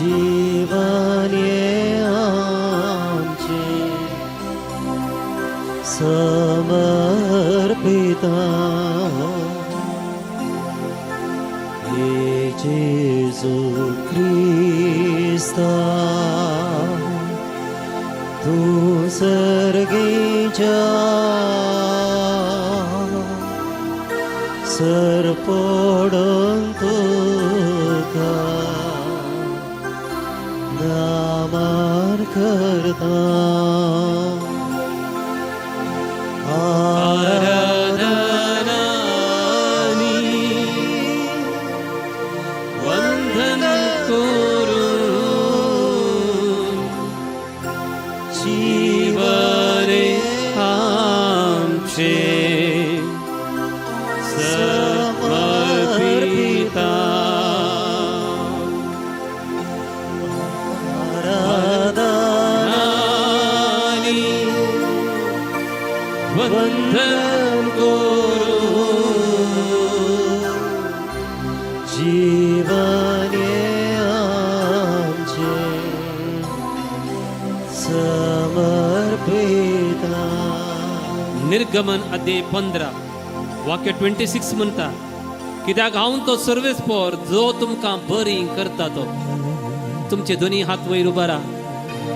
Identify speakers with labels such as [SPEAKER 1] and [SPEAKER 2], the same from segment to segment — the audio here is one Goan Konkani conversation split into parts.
[SPEAKER 1] जीवन हें आमचें समर्पिता हे जेजू क्रिस्ता तूं सर्गीच्या सरपडून तुका नामान करता
[SPEAKER 2] आराधनानी वंदन करून जीवने आमचे समर्पिता.
[SPEAKER 1] आराधनानी
[SPEAKER 2] वंदन करून
[SPEAKER 1] जीवन हें आमचें समर्पिता.
[SPEAKER 2] निर्गमन अध्याय 15 वाक्य 26 म्हणटा, कित्याक हांव तो सर्वेस्पोर जो तुमकां बरी करता तो. तुमचे दोनी हात वयर उबारा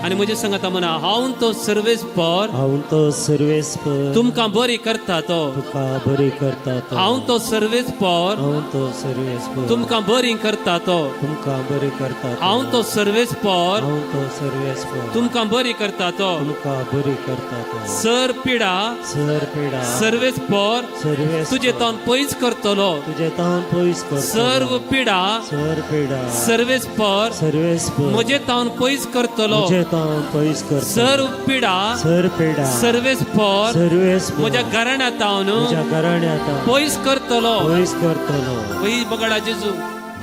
[SPEAKER 2] आनी म्हजे सांगता म्हणा, हांव तो सर्वेस्पोर
[SPEAKER 1] हांव तो सर्वेस्पर
[SPEAKER 2] तुमकां बरी करता तो.
[SPEAKER 1] तुका बरी करता तो.
[SPEAKER 2] हांव तो सर्वेस्पोर
[SPEAKER 1] हांव तो सर्वेस्पर
[SPEAKER 2] तुमकां बरी करता तो.
[SPEAKER 1] तुमकां बरी करता तो.
[SPEAKER 2] हांव तो सर्वेस्पोर
[SPEAKER 1] हांव तो सर्वेस्पर
[SPEAKER 2] तुमकां बरी करता तो.
[SPEAKER 1] तुमकां बरी करता तो.
[SPEAKER 2] सर पिडा
[SPEAKER 1] सर पिडा
[SPEAKER 2] सर्वेस्पोर
[SPEAKER 1] सर्वेस्पर
[SPEAKER 2] तुजे तावन पयस करतलो.
[SPEAKER 1] तुजे तावन पयस करतलो.
[SPEAKER 2] सर्व पिडा
[SPEAKER 1] सर पिडा
[SPEAKER 2] सर्वेस्पोर
[SPEAKER 1] सर्वेस्पर
[SPEAKER 2] म्हजे तावन पयस करतलो.
[SPEAKER 1] म्हजे तावन पयस करतलो.
[SPEAKER 2] सर्व पिडा
[SPEAKER 1] सर पिडा
[SPEAKER 2] सर्वेस्पोर
[SPEAKER 1] सर्वेस्पर
[SPEAKER 2] म्हज्या घराण्या तावन
[SPEAKER 1] म्हज्या घराण्यात
[SPEAKER 2] पयस करतलो.
[SPEAKER 1] पयस करतलो.
[SPEAKER 2] वही बगडा जेजू.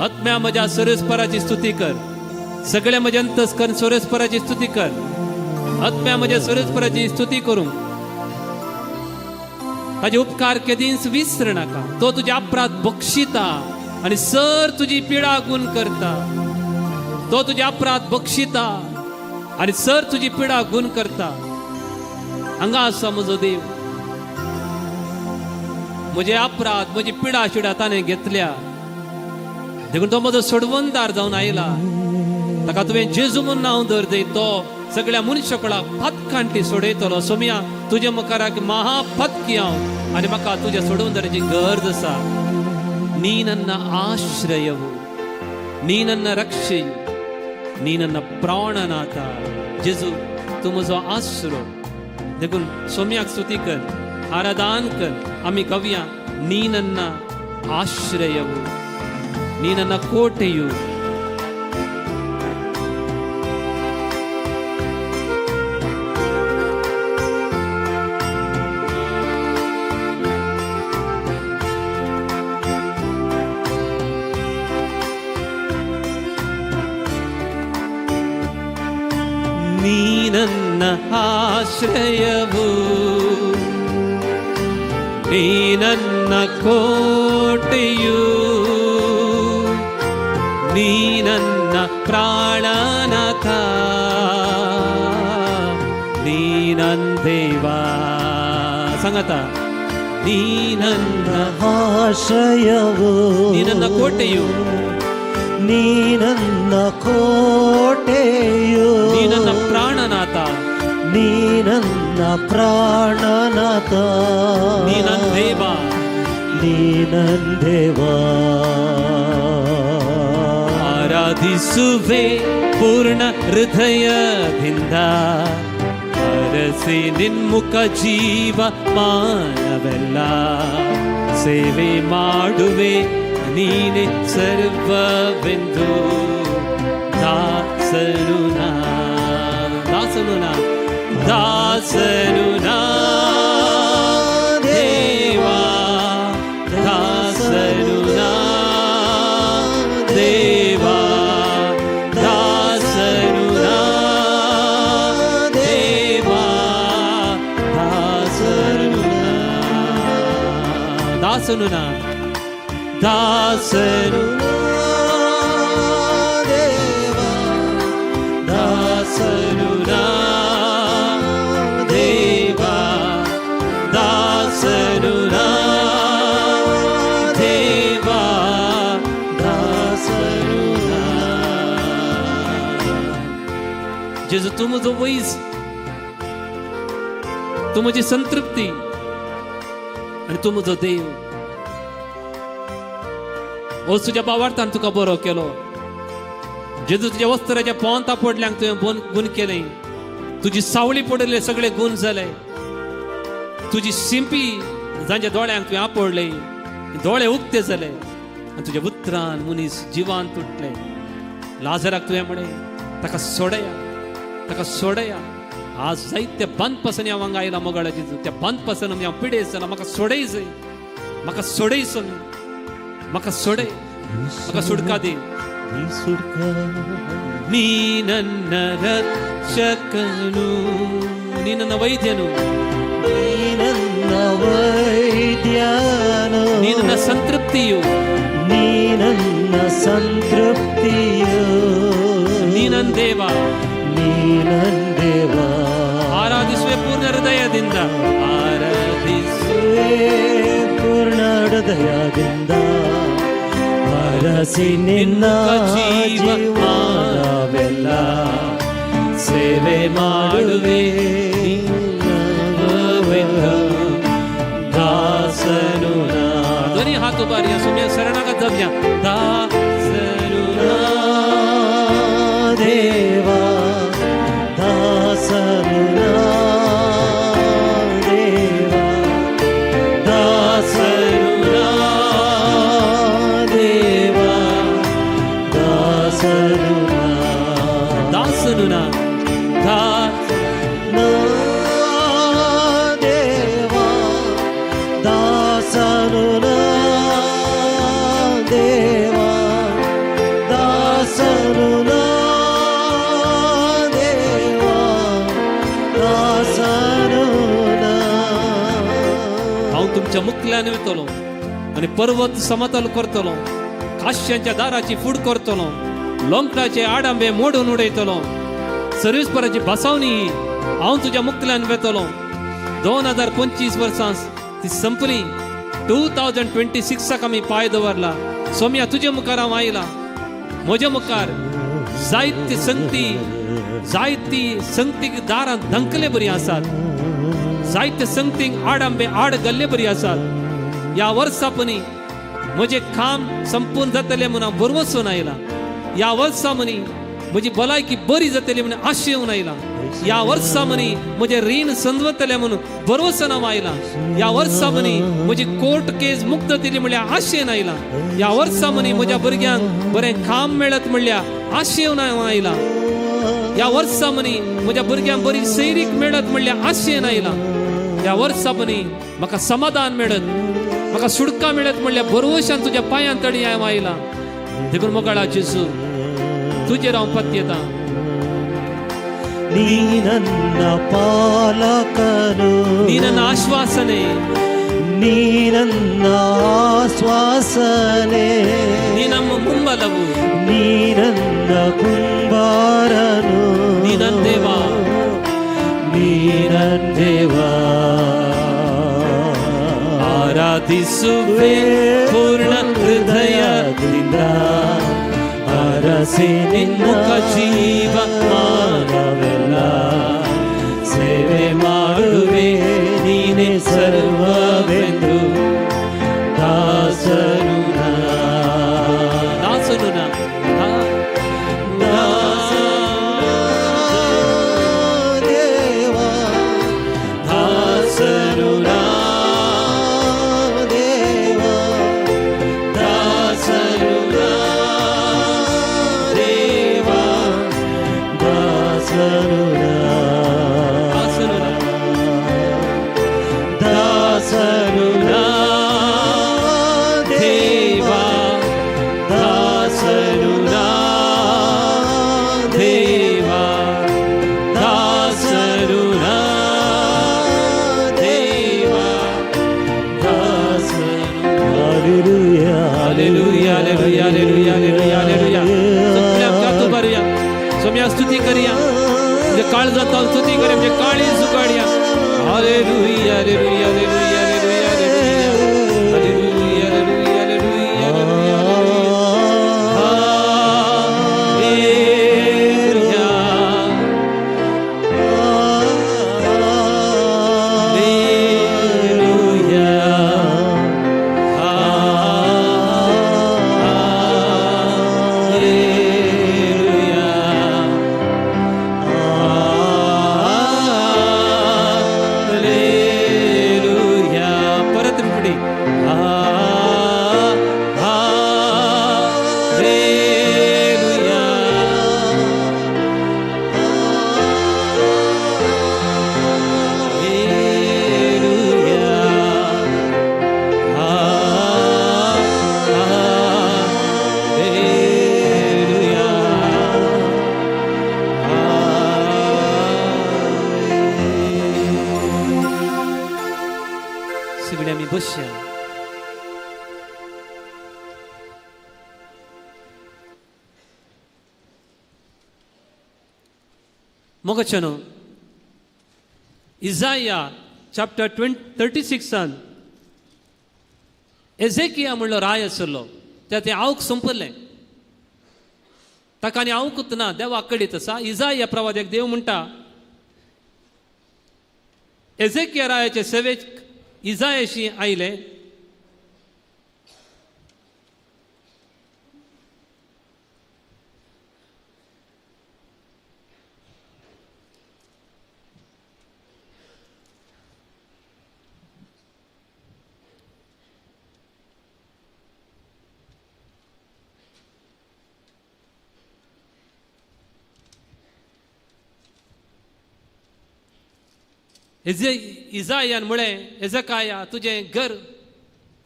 [SPEAKER 2] आत्म्या म्हज्या, सर्वेस्पराची स्तुती कर. सगळ्या म्हज्या अंतस्करण, सर्वेस्पराची स्तुती कर. आत्म्या म्हज्या, सर्वेस्पराची स्तुती करूं. ताजे उपकार केदींच विसर नाका. तो तुझे अपराध बक्षिता आणि सर तुझी पिडा गुण करता. तो तुझे अपराध बक्षिता आणि सर तुझी पिडा गुण करता. हांगा आसा म्हजो देव. म्हजे अपराध, म्हजी पिडा शिडा ताणें घेतल्या, देखून तो म्हजो सोडवणदार जावन आयला. ताका तुवें जेजू म्हूण नांव दर दे. तो सगळ्या मनशाकळाक पातकांटी सोडयतलो. सोमिया, तुज्या मुखाराक महापातकी हांव आनी म्हाका तुज्या सोडवणदाराची गरज आसा. ನೀ ನನ್ನ ಆಶ್ರಯವು, ನೀ ನನ್ನ ರಕ್ಷೆಯು, ನೀ ನನ್ನ ಪ್ರಾಣನಾಥ. जेजू, तूं म्हजो आसरो. देखून सोम्याक स्तुती कर, आराधन कर. आमी गावया, ನೀ ನನ್ನ ಆಶ್ರಯವು, ನೀ ನನ್ನ ಕೋಟೆಯು. ನೀ ನನ್ನ ಆಶ್ರಯವು, ನೀ ನನ್ನ ಕೋಟೆಯು, ನೀ ನನ್ನ ಪ್ರಾಣನಾಥ, ನೀ ನನ್ ದೇವಾ. ಸಂಗತ, ನೀ ನನ್ನ
[SPEAKER 1] ಆಶ್ರಯವು
[SPEAKER 2] ನೀ ನನ್ನ ಕೋಟೆಯು,
[SPEAKER 1] ನೀ ನನ್ನ ಕೋಟೆಯು,
[SPEAKER 2] ನೀ ನನ್ನ ಪ್ರಾಣನಾಥ,
[SPEAKER 1] ನೀ ನನ್ನ ಪ್ರಾಣನಾಥ,
[SPEAKER 2] ನೀ ನನ್ನ ದೇವ.
[SPEAKER 1] ನೀ ನನ್ ದೇವ.
[SPEAKER 2] ಆರಾಧಿಸುವೆ ಪೂರ್ಣ ಹೃದಯದಿಂದ, ಅರಸಿ ನಿನ್ಮುಖ ಜೀವ ಮಾನವೆಲ್ಲ. ಸೇವೆ ಮಾಡುವೆ, ನೀನೆ ಸರ್ವವೆಂದು. ದಾಸನು ನಾ, ದಾಸನು ನಾ, ದಾಸನು ನಾ ದೇವಾ, ದಾಸನು ನಾ ದೇವಾ, ದಾಸನು ನಾ ದೇವಾ, ದಾಸನು ನಾ, ದಾಸನು ನಾ, ದಾಸನು
[SPEAKER 1] ದೇವಾ.
[SPEAKER 2] जेजू तूं म्हजो वैज, तूं म्हजी संतृप्ती आनी तूं म्हजो देव. ओ तुज्या बावार्थान तुका बरो केलो. जेजू तुज्या वस्त्राच्या पोंता पडल्यांक तुवें गुण केलें. तुजी सावळी पडिल्ले सगळे गुण जाले. तुजी शिंपी जांच्या दोळ्यांक तुवें आपडले, दोळे उक्ते जाले आनी तुज्या उतरान मनीस जिवान तुटले. लाजराक तुवें म्हळें, ताका सोडया, ताका सोडया. आज जायते बांदपासून हांव हांगा आयला मोगाळा जेजू. त्या बांदपासून हांव पिडेस्त जाला. म्हाका सोडय जाय, म्हाका सोडय सोमी, म्हाका सोडय, म्हाका सुटका दी. ನೀ ನನ್ನ ರಕ್ಷಕನು, ನೀ ನನ್ನ ವೈದ್ಯನು,
[SPEAKER 1] ನೀ ನನ್ನ ವೈದ್ಯನು,
[SPEAKER 2] ನೀ ನನ್ನ ಸಂತೃಪ್ತಿಯು,
[SPEAKER 1] ನೀ ನನ್ನ ಸಂತೃಪ್ತಿಯು,
[SPEAKER 2] ನೀ ನನ್ನ ದೇವ,
[SPEAKER 1] ನೀ ನನ್ನ ದೇವ.
[SPEAKER 2] ಆರಾಧಿಸುವೆ ಪೂರ್ಣ ಹೃದಯದಿಂದ, ಆರಾಧಿಸುವೆ
[SPEAKER 1] ಪೂರ್ಣ ಹೃದಯದಿಂದ ಹರಸಿ ನಿನ್ನ ಜೀವನವೆಲ್ಲ ಸೇವೆ ಮಾಡುವೆ ದಾಸನು ನಾ.
[SPEAKER 2] ಧ್ವನಿ ಹಾಕು ಬಾರಿಯ ಸುಮ್ಮನೆ ಶರಣಾಗತ ದಾಸನು ನಾ.
[SPEAKER 1] ದೇವ ದಾಸನು ನಾ, ದೇವ ದಾಸನು ನಾ, ದೇವ ದಾಸನು ನಾ.
[SPEAKER 2] ದಾಸನು ನಾ, ದಾ
[SPEAKER 1] ನಾ ದೇವ ದಾಸನು ನಾ, ದೇವ ದಾಸನು ನಾ, ದೇವ ದಾಸನು ನಾ.
[SPEAKER 2] हांव तुमच्या मुखल्यान वयतलो आनी पर्वत समतल करतलो, काश्यांच्या दाराची फूड करतलो, लोंकटाचे आडांबे मोडून उडयतलो, सर्विसपराची बसावणी हांव तुज्या मुखल्यान वेतलो. 2025 वर्सां ती संपली. 2026 आमी पांय दवरला. सोम्या, तुजे मुखार हांव आयला. म्हज्या मुखार जायती संगती, जायती संगतीक दारां धंकले बरी आसात, जायते संगतीक आडांबे आड गल्ले बरी आसात. ह्या वर्सा पनी म्हजें काम संपूर्ण जातलें म्हणून हांव भरवसून आयला. ह्या वर्सा म्हणी म्हजी भलायकी बरी जातली म्हणून आशेवन आयला. ह्या वर्सा म्हणी म्हजें रीण संदवतलें म्हणून भरवसान हांव आयला. ह्या वर्सा म्हणी म्हजी कोर्ट केस मुक्त जातली म्हणल्यार आशेन आयला. ह्या वर्सा म्हणी म्हज्या भुरग्यांक बरें काम मेळत म्हणल्यार आशेवन हांव आयला. ह्या वर्सा म्हणी म्हज्या भुरग्यांक बरी सैरीक मेळत म्हणल्यार आशेन आयला. ह्या वर्सा म्हणी म्हाका समाधान मेळत, म्हाका सुटका मेळत म्हणल्यार भरवशान तुज्या पांयां तडी हांव आयला. देखून मोगाळा जेजू, तुजेर हांव पत्येता.
[SPEAKER 1] ನೀ ನನ್ನ ಪಾಲಕನು,
[SPEAKER 2] ನೀ ನನ್ನ ಆಶ್ವಾಸನೆ,
[SPEAKER 1] ನೀ ನನ್ನ ಆಶ್ವಾಸನೆ,
[SPEAKER 2] ನೀ ನಮ್ಮ ಮುಂಬಲವು,
[SPEAKER 1] ನೀ ನನ್ನ ಕುಂಬಾರನು,
[SPEAKER 2] ನೀ ನನ್ನ ದೇವ,
[SPEAKER 1] ನೀ ನನ್ನ ದೇವ.
[SPEAKER 2] ಆರಾಧಿಸುವೆ ಪೂರ್ಣ ಹೃದಯದಿಂದ,
[SPEAKER 1] ಹರಸಿ ನಿನ್ನ
[SPEAKER 2] ಮುಖ ಜೀವಮಾನವೆಲ್ಲ ಸೇವೆ ಮಾಡುವೆ, ನೀನೇ ಸರ್ವವೆಂದು
[SPEAKER 1] ದಾಸನು ನಾ.
[SPEAKER 2] ದಾಸನು ನಾ,
[SPEAKER 1] ದೇವ
[SPEAKER 2] ದಾಸನು ನಾ,
[SPEAKER 1] ದೇವ
[SPEAKER 2] ದಾಸನು ನಾ, ದೇವ
[SPEAKER 1] ದಾಸನು ನಾ.
[SPEAKER 2] ದಾಸನು ನಾ,
[SPEAKER 1] ದಾಸನು
[SPEAKER 2] ನಾ,
[SPEAKER 1] ದೇವ
[SPEAKER 2] ದೇವ
[SPEAKER 1] ದಾಸನು
[SPEAKER 2] ನಾ, ದೇವ ದಾಸನು ನಾ, ದೇವ ದಾಸನು.
[SPEAKER 1] Hallelujah.
[SPEAKER 2] Hallelujah, hallelujah, hallelujah, hallelujah, hallelujah. सगळ्यांक हात उबारुया. सोम्या, स्तुती करूया. म्हणजे काळजात स्तुती करूया, म्हणजे काळीज उगाडया. Hallelujah, hallelujah, hallelujah, hallelujah, hallelujah, hallelujah, hallelujah, hallelujah, hallelujah. बसया. मोगाच्यानो, इजाया चॅप्टर 36 एझेकिया म्हणलो राय आसलो, त्या तें आवक संपलें, ताका आनी आवकूच ना. देवाक कळीत आसा. इजाया प्रवाद्याक देव म्हणटा, एझेकिया रायाचे सेवेक इजायाशी आयले. इजायान म्हळें, एजकाया तुजें घर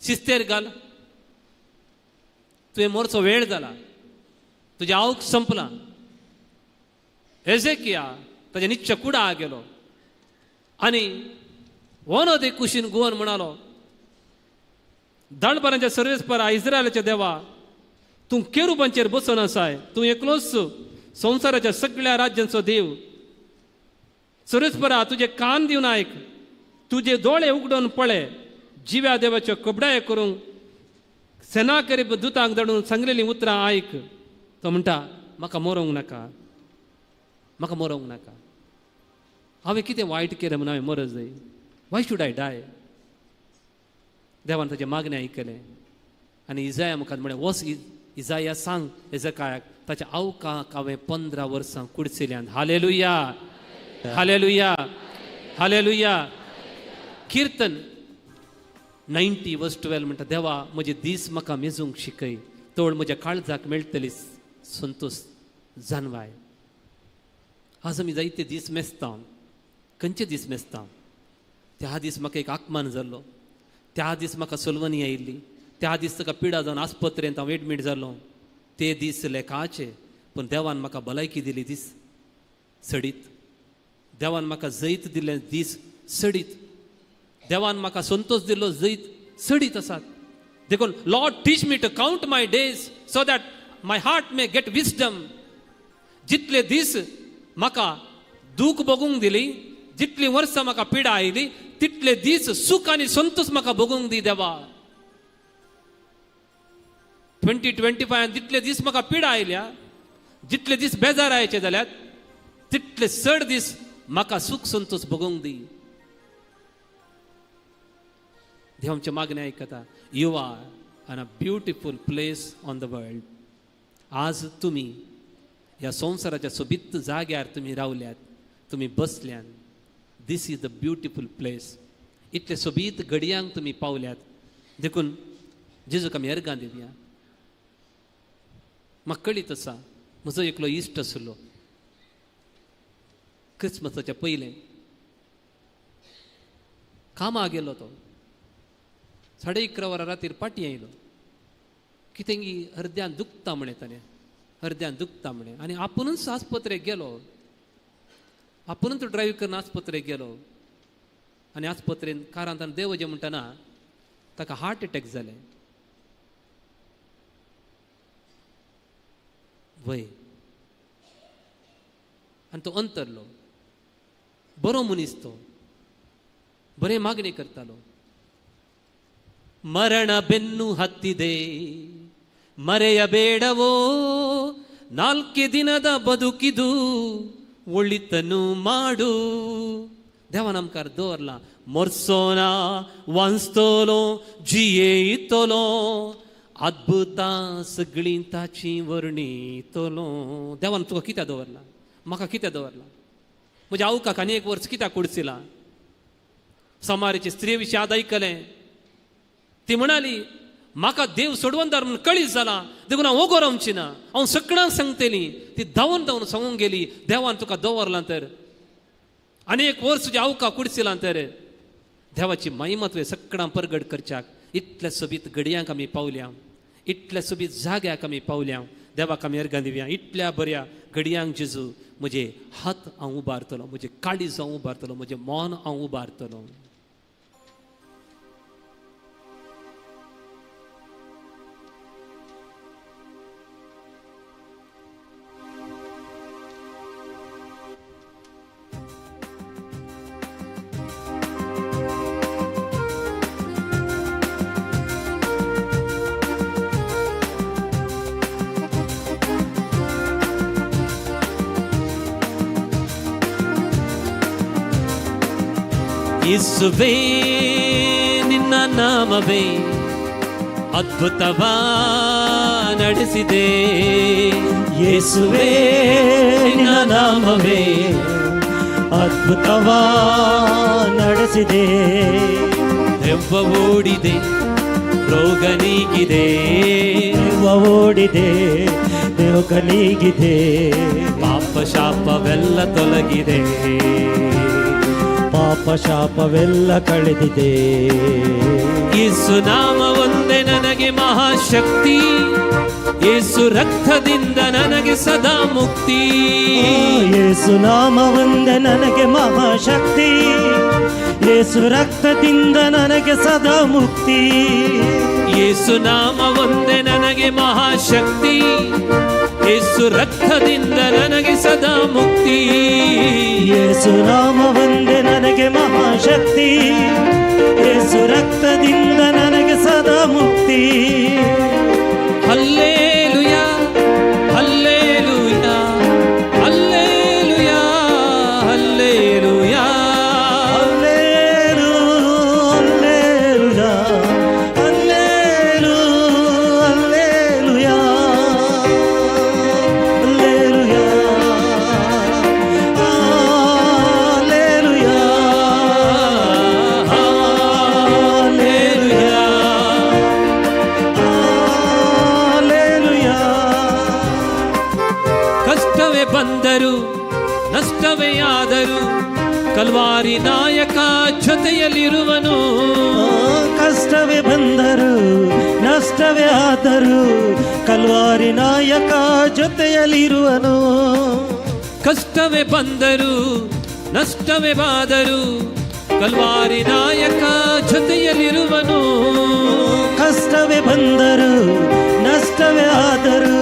[SPEAKER 2] शिस्तेर घाल, तुवें मोरचो वेळ जाला, तुजें आवक संपलां. एजेकिया ताच्या निच्च्या कुडा गेलो आनी वनो ते कुशीन गुवन म्हणालो, दळबरांच्या सर्वेस्परा इस्रायलाच्या देवा, तूं केरुबांचेर बसून आसाय, तूं एकलोच संवसाराच्या सगळ्या राज्यांचो देव. सर्वेस्परा तुजे कान दिवन आयक, तुजे दोळे उगडून पळय, जिव्या देवाच्यो कबडाय करूंक सेना करीब दुतांक धाडून सांगलेलीं उतरां आयक. तो म्हणटा, म्हाका मरोंक नाका, म्हाका मरोंक नाका, हांवें कितें वायट केलें म्हणून हांवें मरत जाय, वाय should I डाय. देवान ताचें मागणें आयकलें आनी इजाया मुखार म्हणलें, वच इजाया सांग एजकायाक, ताच्या आवकाक हांवें 15 वर्सां कुडचिल्यान. Hallelujah, hallelujah, hallelujah. किर्तन 90:12 म्हणटा, देवा म्हजे दीस म्हाका मेजूंक शिकय, तोड म्हज्या काळजाक मेळटली संतोश जानवाय. आज आमी जायते दीस मेजता, खंयचे दीस मेजता? त्या दीस म्हाका एक आकमान जाल्लो, त्या दीस म्हाका सलवणी आयिल्ली, त्या दीस ताका पिडा जावन आस्पत्रेंत हांव एडमीट जालो, ते दीस लेखाचे. पूण देवान म्हाका भलायकी दिली दीस सडीत, देवान म्हाका जैत दिल्लें दीस सडीत, देवान म्हाका संतोश दिल्लो जैत सडीत आसात. देखून Lord teach me to count my days so that my heart may get wisdom. जितले दीस म्हाका दूख भोगूंक दिली, जितली वर्सां म्हाका पिडा आयली, तितले दीस सूख आनी संतोश म्हाका भोगूंक दी देवा. 2025 जितले दीस म्हाका पिडा आयल्या, जितले दीस बेजार आयचे जाल्यार, तितले चड दीस म्हाका सूख संतोश भोगूंक दी. देव आमचें मागणें आयकता. You are on a beautiful place on the world. आज तुमी ह्या संवसाराच्या सोबीत जाग्यार तुमी रावल्यात, तुमी बसल्यात. This is the beautiful place. इतले सोबीत घडयांक तुमी पावल्यात. देखून जेजूक आमी अर्गां दिवया. म्हाका कळीत आसा, म्हजो एकलो इश्ट आसलो क्रिसमसाच्या पयलें कामाक गेलो तो, 11:30 वरां रातीर पाटी आयलो. कितें हरद्यान दुखता म्हणे ताणें, हरद्यान दुखता म्हणे, आनी आपुणूच आस्पत्रेक गेलो, आपुणूच ड्रायव्ह करून आस्पत्रेक गेलो आनी आस्पत्रेन कारांत ताणें देव जें म्हणटना ताका हार्ट एटॅक जालें. वय, आनी तो अंतरलो. बरो मनीस तो, बरें मागणी करतालो. ಮರಣ ಬೆನ್ನು ಹತ್ತಿದೆ ಮರೆಯಬೇಡವೋ, 4 ದಿನದ ಬದುಕಿದು ಒಳಿತನು ಮಾಡು. ದೇವ ನಮಕಾರ ದೋರ್ಲ ಮೊರ್ಸೋನ ವಾಂಸ್ತೋಲೋ ಜಿಯೇತೋಲೋ ಅದ್ಭುತ सगळीं ताची वर्णितलो. देवान तुका कित्याक दवरला, म्हाका कित्याक दवरला, म्हज्या आवकाक आनी एक वर्स कित्याक कुडचिला. समारीचे स्त्री विशीं आद आयकलें, ती म्हणाली म्हाका देव सोडवणदार म्हणून कळीत जाला, देखून हांव ओगो रावची ना, हांव सगळ्यांक सांगतली. ती धांवन धांवन सांगूंक गेली, देवान तुका दवरला तर आनी एक वर्स तुज्या आवका कुडचिला तर. देवाची महिमा तुवें सगळ्यां परगट करच्याक इतल्या सोबीत घडयांक आमी पावल्या, इतल्या सोबीत जाग्याक आमी पावल्या. देवाक आमी अर्गां दिवया. इतल्या बऱ्या घडयांक जेजू म्हजे हात हांव उबारतलो, म्हजें काळीज हांव उबारतलो, म्हजें मन हांव उबारतलो. ಯೇಸುವೇ ನಿನ್ನ ನಾಮವೇ ಅದ್ಭುತವ ನಡೆಸಿದೆ.
[SPEAKER 1] ಯೇಸುವೇ ನಿನ್ನ ನಾಮವೇ ಅದ್ಭುತವ ನಡೆಸಿದೆ.
[SPEAKER 2] ದೆವ್ವ ಓಡಿದೆ, ರೋಗ ನೀಗಿದೆ.
[SPEAKER 1] ದೆವ್ವ ಓಡಿದೆ, ರೋಗ ನೀಗಿದೆ.
[SPEAKER 2] ಪಾಪ ಶಾಪವೆಲ್ಲ ತೊಲಗಿದೆ.
[SPEAKER 1] ಪಾಪ ಶಾಪವೆಲ್ಲ ಕಳೆದಿದೆ.
[SPEAKER 2] ಯೇಸು ನಾಮ ಒಂದೇ ನನಗೆ ಮಹಾಶಕ್ತಿ, ಯೇಸು ರಕ್ತದಿಂದ ನನಗೆ ಸದಾ ಮುಕ್ತಿ.
[SPEAKER 1] ಯೇಸು ನಾಮ ಒಂದೇ ನನಗೆ ಮಹಾಶಕ್ತಿ, ಯೇಸು ರಕ್ತದಿಂದ ನನಗೆ ಸದಾ ಮುಕ್ತಿ.
[SPEAKER 2] ಯೇಸು ನಾಮ ಒಂದೇ ನನಗೆ ಮಹಾಶಕ್ತಿ, ಯೇಸು ರಕ್ತದಿಂದ ನನಗೆ ಸದಾ ಮುಕ್ತಿ.
[SPEAKER 1] ಯೇಸು ನಾಮ ಒಂದೇ ನನಗೆ ಮಹಾಶಕ್ತಿ, ಯೇಸು ರಕ್ತದಿಂದ ನನಗೆ ಸದಾ ಮುಕ್ತಿ.
[SPEAKER 2] Hallelujah, hallelujah, hallelujah, hallelujah.
[SPEAKER 1] ಅಲ್ಲೇಲು alleluia, ಅಲ್ಲೇಲು alleluia, alleluia, alleluia,
[SPEAKER 2] hallelujah.
[SPEAKER 1] Alleluia.
[SPEAKER 2] ಕಷ್ಟವೇ ಬಂದರು, ನಷ್ಟವೇ ಆದರೂ, ಕಲ್ವಾರಿ ನಾಯಕ ಜೊತೆಯಲ್ಲಿರುವನು.
[SPEAKER 1] ಕಷ್ಟವೇ ಬಂದರು, ನಷ್ಟವೇ ಆದರೂ, ಕಲ್ವಾರಿ ನಾಯಕ ಜೊತೆಯಲ್ಲಿರುವನು.
[SPEAKER 2] ಕಷ್ಟವೇ ಬಂದರು, ನಷ್ಟವೇ ಬಾದರು, ಕಲ್ವಾರಿ ನಾಯಕ ಜೊತೆಯಲ್ಲಿರುವನು.
[SPEAKER 1] ಕಷ್ಟವೇ ಬಂದರು, ನಷ್ಟವೇ ಆದರೂ,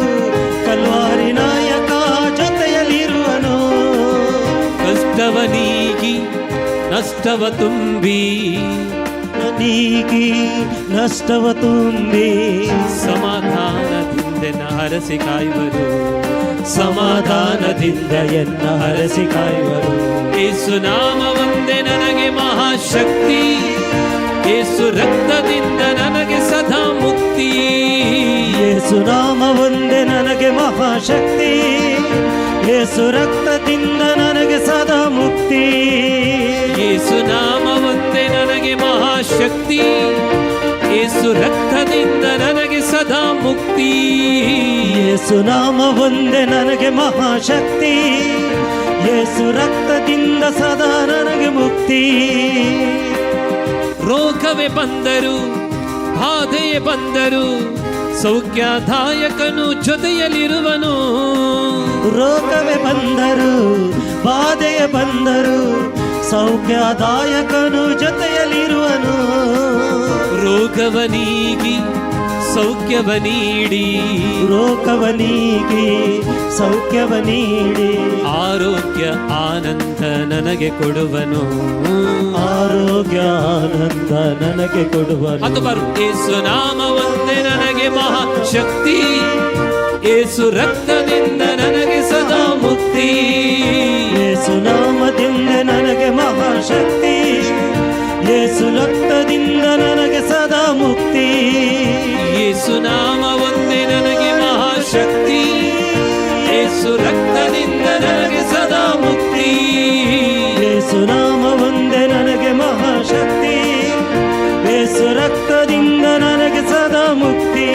[SPEAKER 1] ಕಲ್ವಾರಿ ನಾಯಕ ಜೊತೆಯಲ್ಲಿರುವನು.
[SPEAKER 2] ಕಷ್ಟವ ನೀಗಿ ನಷ್ಟವ ತುಂಬಿ,
[SPEAKER 1] ನೀಗಿ ನಷ್ಟವ ತುಂಬಿ,
[SPEAKER 2] ಸಮಾಧಾನದಿಂದೆನ್ನ ಹರಸಿ ಕಾಯುವರು.
[SPEAKER 1] ಸಮಾಧಾನದಿಂದ ಎನ್ನ ಹರಸಿ ಕಾಯುವರು.
[SPEAKER 2] ಯೇಸು ನಾಮ ಒಂದೇ ನನಗೆ ಮಹಾಶಕ್ತಿ, ಯೇಸು ರಕ್ತದಿಂದ ನನಗೆ ಸದಾ ಮುಕ್ತಿ.
[SPEAKER 1] ಯೇಸು ನಾಮ ಒಂದೇ ನನಗೆ ಮಹಾಶಕ್ತಿ, ಯೇಸು ರಕ್ತದಿಂದ ನನಗೆ ಸದಾ ಮುಕ್ತಿ.
[SPEAKER 2] ಯೇಸು ನಾಮ ಒಂದೇ ನನಗೆ ಮಹಾಶಕ್ತಿ, ಯೇಸು ರಕ್ತದಿಂದ ನನಗೆ ಸದಾ ಮುಕ್ತಿ.
[SPEAKER 1] ಯೇಸು ನಾಮ ಒಂದೇ ನನಗೆ ಮಹಾಶಕ್ತಿ, ಯೇಸು ರಕ್ತದಿಂದ ಸದಾ ನನಗೆ ಮುಕ್ತಿ.
[SPEAKER 2] ರೋಗವೇ ಬಂದರು, ಬಾಧೆಯೇ ಬಂದರು, ಸೌಖ್ಯದಾಯಕನು ಜೊತೆಯಲ್ಲಿರುವನು.
[SPEAKER 1] ರೋಗವೇ ಬಂದರು, ಬಾಧೆಯ ಬಂದರು, ಸೌಖ್ಯದಾಯಕನು ಜೊತೆಯಲ್ಲಿರುವನು.
[SPEAKER 2] ರೋಗವ ನೀಗಿ ಸೌಖ್ಯವ ನೀಡಿ,
[SPEAKER 1] ರೋಗವ ನೀಗಿ ಸೌಖ್ಯವ ನೀಡಿ,
[SPEAKER 2] ಆರೋಗ್ಯ ಆನಂದ ನನಗೆ ಕೊಡುವನು.
[SPEAKER 1] ಆರೋಗ್ಯ ಆನಂದ ನನಗೆ ಕೊಡುವನು.
[SPEAKER 2] ಅದು ಯೇಸು ನಾಮ ಒಂದೇ ನನಗೆ ಮಹಾಶಕ್ತಿ, ಯೇಸು ರಕ್ತದಿಂದ ನನಗೆ ಸದಾ ಮುಕ್ತಿ.
[SPEAKER 1] ಯೇಸು ನಾಮದಿಂದ ನನಗೆ ಮಹಾಶಕ್ತಿ, ಯೇಸು ರಕ್ತದಿಂದ ನನಗೆ ಸದಾ ಮುಕ್ತಿ.
[SPEAKER 2] ಯೇಸು ನಾಮ ಒಂದೇ ನನಗೆ ಮಹಾಶಕ್ತಿ, ಯೇಸು ರಕ್ತದಿಂದ ನನಗೆ ಸದಾ ಮುಕ್ತಿ.
[SPEAKER 1] ಯೇಸು ನಾಮ ಒಂದೇ ನನಗೆ ಮಹಾಶಕ್ತಿ, ಯೇಸು ರಕ್ತದಿಂದ ನನಗೆ ಸದಾ ಮುಕ್ತಿ.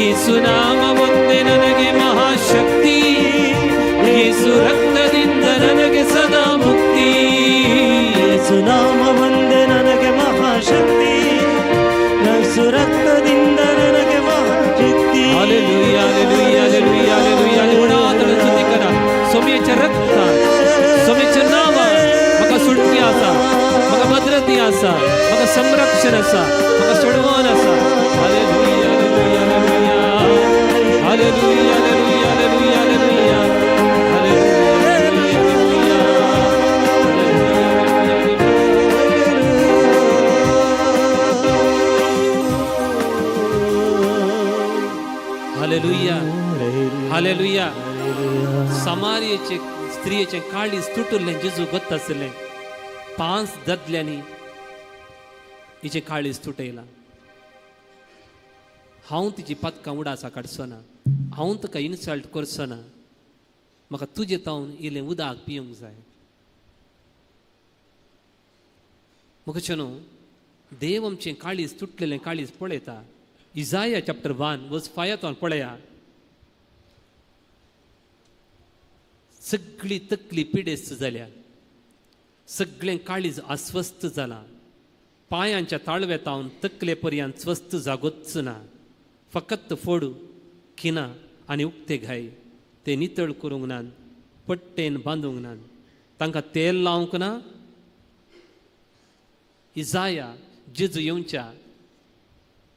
[SPEAKER 2] ಯೇಸು ನಾಮ ಒಂದೇ ನನಗೆ ಮಹಾಶಕ್ತಿ, ಯೇಸು ರಕ್ತದಿಂದ ನನಗೆ ಸದಾ ಮುಕ್ತಿ.
[SPEAKER 1] ಯೇಸು ನಾಮ ಒಂದೇ ನನಗೆ ಮಹಾಶಕ್ತಿ, ಯೇಸು ರಕ್ತದಿಂದ ನನಗೆ ಮಹಾಶಕ್ತಿ.
[SPEAKER 2] Hallelujah, hallelujah, hallelujah, hallelujah. व्हडा स्तुती करा. सोमयेच्या रक्तान, सोमयेच्या नांवान म्हाका सुटकी आसा, म्हाका भद्रती आसा, म्हाका संरक्षण आसा, म्हाका सोडवण आसा. Hallelujah, hallelujah, hallelujah, hallelujah, hallelujah, hallelujah, hallelujah, hallelujah. Hallelujah, hallelujah. समारियेचे स्त्रियेचें काळीज तुटुल्लें जेजू गोत्त आशिल्लें. 5 दादल्यांनी हिचें काळीज तुटयलां. हांव तिची पातकां उडासा काडचो ना, हांव तुका इन्सल्ट करचो ना, म्हाका तुजे तावन इल्लें उदक पिवंक जाय. म्हाका न्हू देव आमचें काळीज तुटलेलें काळीज पळयता. इजाया चॅप्टर 1 वर्स 5 पळया. सगळी तकली पिडेस्त जाल्या, सगळें काळीज अस्वस्थ जालां, पांयांच्या ताळवेतावन तकले पर्यंत स्वस्थ जागोच ना, फकत फोडू खिना आनी उक्ते घाय ते नितळ करूंक नात, पट्टेन बांदूंक नात, तांकां तेल लावंक ना. इजाया जेजू येवच्या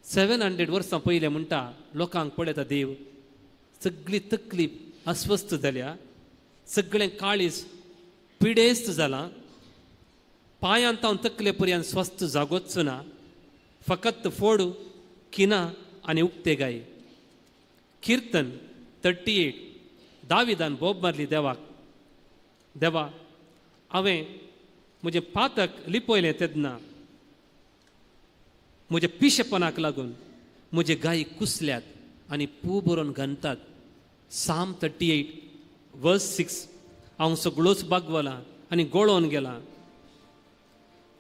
[SPEAKER 2] 700 वर्सां पयलें म्हणटा, लोकांक पळयता देव सगळी तकली अस्वस्थ जाल्या, सगळें काळीज पिडेस्त जालां, पांयांत हांव तकले पर्यंत स्वस्थ जागोच ना, फकत फोड किना आनी उक्ते गाय. किर्तन 38 दाविदान बोब मारली देवाक, देवा हांवें म्हजें पातक लिपयलें तेन्ना म्हज्या पिशेपणाक लागून म्हजे गाय कुसल्यात आनी पू बरोवन घालतात. साम 38 वर्स 6 हांव सगळोच बागवला आनी गोळोवन गेला,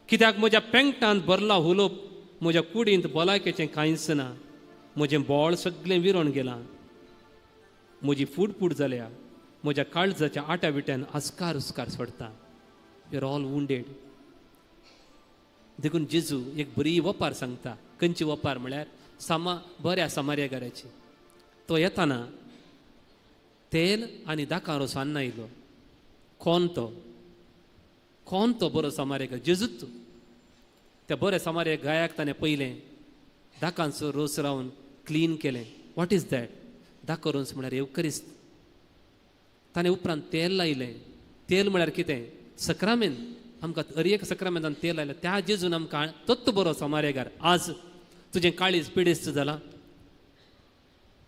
[SPEAKER 2] कित्याक म्हज्या पेंगटांत भरला हुलोप, म्हज्या कुडींत भलायकेचें कांयच ना, म्हजें बोळ सगळें विरोन गेलां, म्हजी फूडफूड जाल्या, म्हज्या काळजाच्या आट्या विट्यान आस्कार उस्कार सोडटा. You are all wounded. देखून जेजू एक बरी वपार सांगता. खंयची वपार म्हळ्यार सामा बऱ्या समार्यागाराची. तो येताना तेल आनी दाकां रोस हाडून आयलो. कोण तो? कोण तो बरो समार्यागार? जेजूच. त्या बऱ्या समार्या गायाक ताणें पयलें दाकांचो रोस रावन क्लीन केलें. What is that? दाको रोस म्हळ्यार येवकरिस्त. ताणें उपरांत तेल लायलें. तेल म्हळ्यार कितें? सक्रामेन. आमकां हर एक सक्रामेंतान तेल लायलें. त्या जेजून आमकां तोच बरो समार्यागार. आज तुजें काळीज पिडेस्त जालां,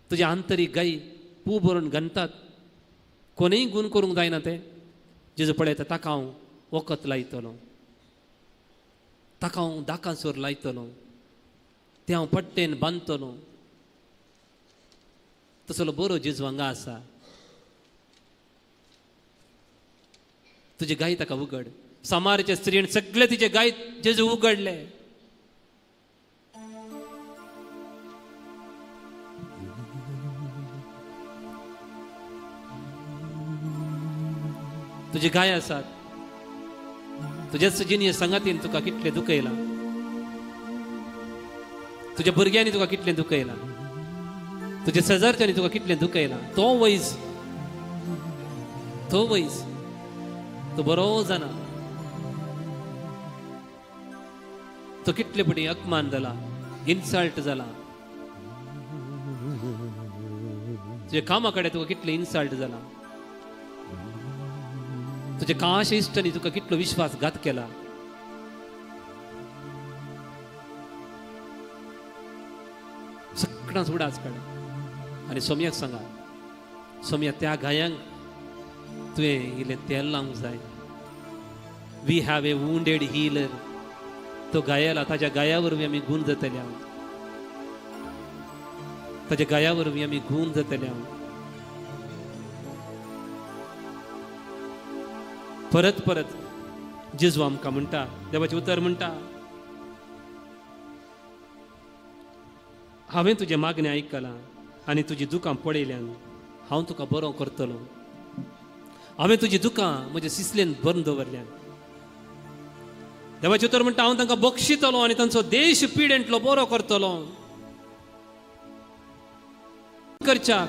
[SPEAKER 2] तुजें आंतरीक गायी पू भरून घालतात, कोणूय गूण करूंक जायना तें. जेजू पळयता ताका हांव वखद लायतलो, ताका हांव दाकांसोर लायतलो, तें हांव पट्टेन बांदतलो. तसलो बरो जेजू हांगा आसा. तुजी गाय ताका उगड. समारचे स्त्रियेन सगळे तिचे गाय जेजू उगडले. तुजी गाय आसात, तुज्याच जिनीय संगातीन तुका कितलें दुखयलां, तुज्या भुरग्यांनी तुका कितलें दुखयलां, तुज्या शेजारच्यांनी तुका कितलें दुखयलां. तो वैज, तो वैज, तो बरो जाणा तो कितले पटी अपमान जाला, इन्सल्ट जाला, तुज्या कामा कडेन तुका कितलें इन्सल्ट जाला, तुज्या काश इश्टांनी तुका कितलो विश्वासघात केला. सगळ्यांच उडास काड आनी सोम्याक सांगा, सोम्या त्या घायांक तुवें इल्लें तेल लावंक जाय. We have a wounded healer. तो गायाला, ताच्या गाया वरवीं आमी गूण जातले हांव, ताच्या गाया वरवीं आमी गूण जातले हांव. परत परत जेजू आमकां म्हणटा, देवाचें उतर म्हणटा, हांवें तुजें मागणें आयकलां आनी तुजी दुकां पळयल्यान हांव तुका बरो करतलो. हांवें तुजी दुकां म्हज्या सिसलेन भरून दवरल्यान. देवाचें उतर म्हणटा, हांव तांकां बक्षितलो आनी तांचो देश पिडेंतलो बरो करतलो. करच्या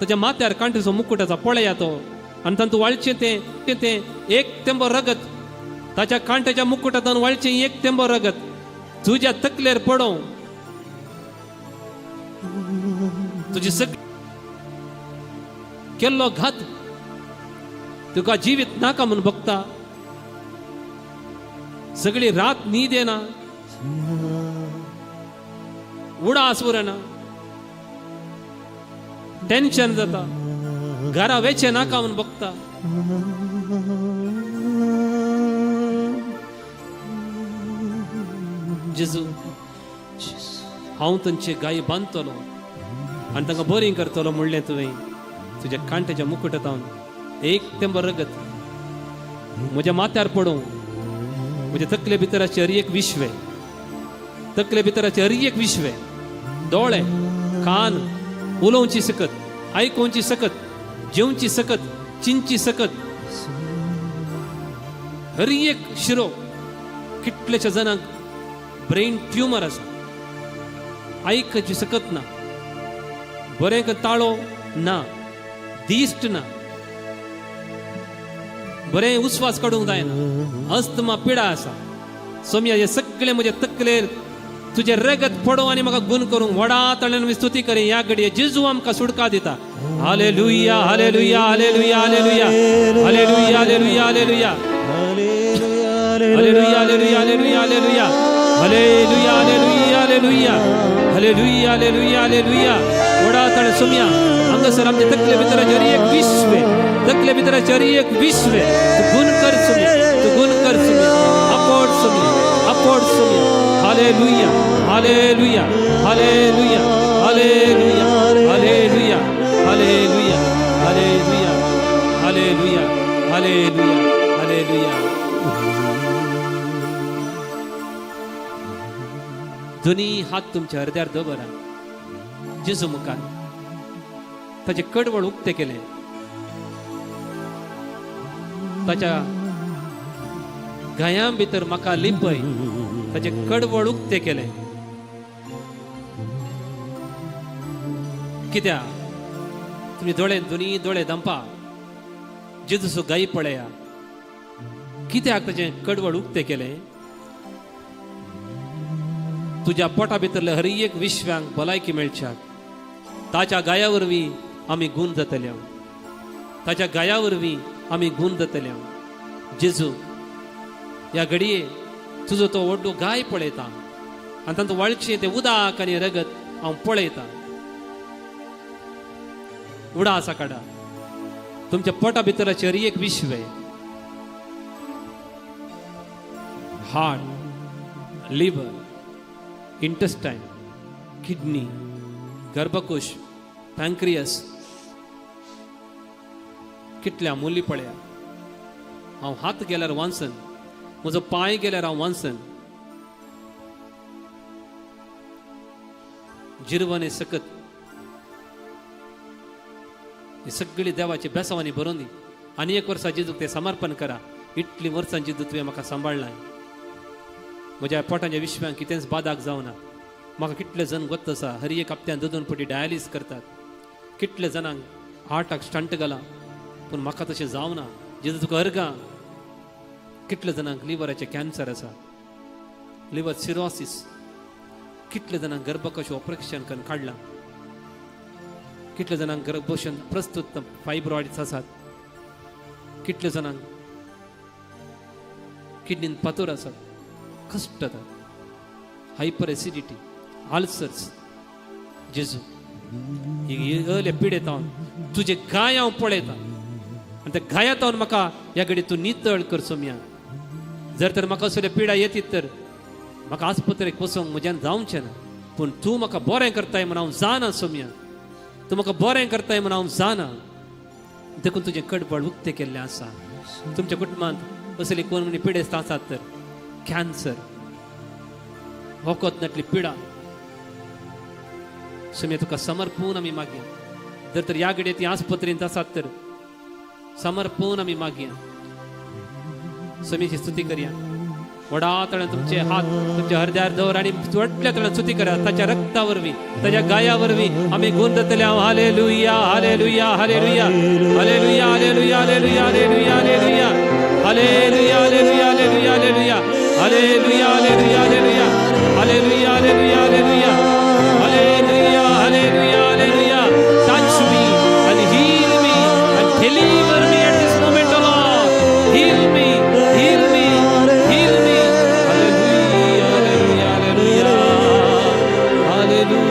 [SPEAKER 2] ताच्या माथ्यार कांटेचो मुकुट आसा, पळया तो, आनी तातूंत वाळचें तें तें एक तेंबो रगत, ताच्या कांट्याच्या मुकुटांत वाळचें एक तेंबो रगत तुज्या तकलेर पडों. तुजी सग केल्लो घात तुका जिवीत नाका म्हूण बघता, सगळी रात न्हीद येना, उडास उरना, टेन्शन जाता, घरा वेचें नाका म्हूण बघता. जेजू, हांव तांचे गाय बांदतलो आनी तांकां बरी करतलो म्हणलें तुवें. तुज्या कांट्याच्या मुकुटांत एक तेंबर रगत म्हज्या माथ्यार पडूं, म्हज्या तकले भितराचे हर एक विश्वे, तकले भितराचे हर एक विश्वे, दोळे, कान, उलोवची सकत, आयकोवची सकत, जेवची सकत, चिंतची सकत, हर एक शिरो. कितल्याच्या जाणांक ब्रेन ट्युमर आसा, आयकची सकत ना, बरें ताळो ना, दिश्ट ना, बरें उस्वास काडूंक जायना, अस्थमा पिडा आसा. सोमया, हे सगळे म्हजे तकलेर तुजें रगत पडो आनी म्हाका गुण करूंक व्हडा ताळ्यान मी स्तुती करी. ह्या घडये जेजू आमकां सुटका दिता. Hallelujah, hallelujah, hallelujah, hallelujah, hallelujah, hallelujah, hallelujah, hallelujah, hallelujah, hallelujah, hallelujah, hallelujah, hallelujah, hallelujah, hallelujah, hallelujah, hallelujah. व्हडा ताळे सोमया, हांगासर आमच्या तकले भितर जरी एक विश्व, तकले भितर जरी एक विश्व, तूं गुण कर सोमया, तूं गुण कर Somaiya, आपोट Somaiya, आपोट Somaiya. Hallelujah, hallelujah, hallelujah, hallelujah, hallelujah, hallelujah, hallelujah, hallelujah, hallelujah, hallelujah. दोनी हात तुमच्या हृदयार दवरा. जेजू मुखार ताचे कडवळ उक्ते केले, ताच्या घायां भितर म्हाका लिपय. ताचे कडवळ उक्ते केले कित्याक? तुमी दोळे, दोनी दोळे दंपा, जेजूचो गाय पळया. कित्याक ताचें कडवळ उक्ते केलें? तुज्या पोटा भितरले हर एक विश्वांक भलायकी मेळच्याक. ताच्या गाया वरवीं आमी गूण जातले, ताच्या गाया वरवीं आमी गूण जातले. जेजू, ह्या घडये तुजो तो व्हडलो गाय पळयता आनी तांचो वळचें तें उदक आनी रगत हांव पळयता. उडा आसा काडा, तुमच्या पोटा भितराचे हर एक विश्व, हार्ट, लिव्हर, इंटेस्टायन, किडनी, गर्भकोश, पँक्रियस, कितल्या मुली पळया. हांव हात गेल्यार वांसन, म्हजो पांय गेल्यार हांव वांसन. जिरवणे सकत ही सगळी देवाची बेसावानी भरून दी. आनी एक वर्सा जेजूक तें समर्पण करा. इतली वर्सां जेजू तुवें म्हाका सांबाळ्ळाय, म्हज्या पोटाच्या विश्वान कितेंच बादाक जावना. म्हाका कितले जण गोत्त आसा, हर एक हप्त्यान दोन दोन पटी डायलिस करतात, कितले जाणांक हार्टाक स्टंट घाला, पूण म्हाका तशें जावना. जेजू तुका अर्गां. कितले जाणांक लिवराचें कॅन्सर आसा, लिवर सिरोसिस, कितले जाणांक गर्भकोश ऑपरेशन करून काडलां, कितले जाणांक गर्भकोश प्रस्तुत फायब्रॉइड्स आसात, कितले जाणांक किडनीन पातूर आसात, कश्ट जातात, हायपर एसिडिटी, आल्सर्स. जेजू, ही पिडेत हांव तुजे गाय हांव पळयता आनी त्या गायांत म्हाका ह्या घडी तूं नितळ कर सोमया. जर तर म्हाका असले पिडा येतीत तर म्हाका आस्पत्रेक वचूंक म्हज्यान जावचें ना, पूण तूं म्हाका बरें करताय म्हूण हांव जाणा सोमया. तूं म्हाका बरें करताय म्हूण हांव जाणा. देखून तुजें कडबड उक्तें केल्लें आसा. तुमच्या कुटुंबांत असली कोण म्हणी पिडेस्त आसात तर कॅन्सर, वखद नाटली पिडा, सोमया तुका समर्पून आमी मागया. जर तर ह्या घडये ती आस्पत्रेंत आसात तर समर्पून आमी मागया. सोम्याची स्तुती करया. व्हडा तळ्यान तुमचे हात तुमच्या हृदयार दवर आनी व्हडल्या तळ्यान स्तुती करा. ताच्या रक्ता वरवीं, ताच्या गाया वरवीं आमी गुण जातले. Hallelujah, hallelujah, hallelujah, hallelujah, hallelujah, hallelujah, hallelujah, hallelujah, hallelujah, hallelujah, hallelujah, hallelujah, hallelujah, hallelujah, hallelujah, hallelujah, hallelujah, hallelujah, hallelujah, hallelujah. Touch me and heal me and deliver me at this moment, O Lord. Heal me, heal me, heal me. Hallelujah, hallelujah, hallelujah, hallelujah.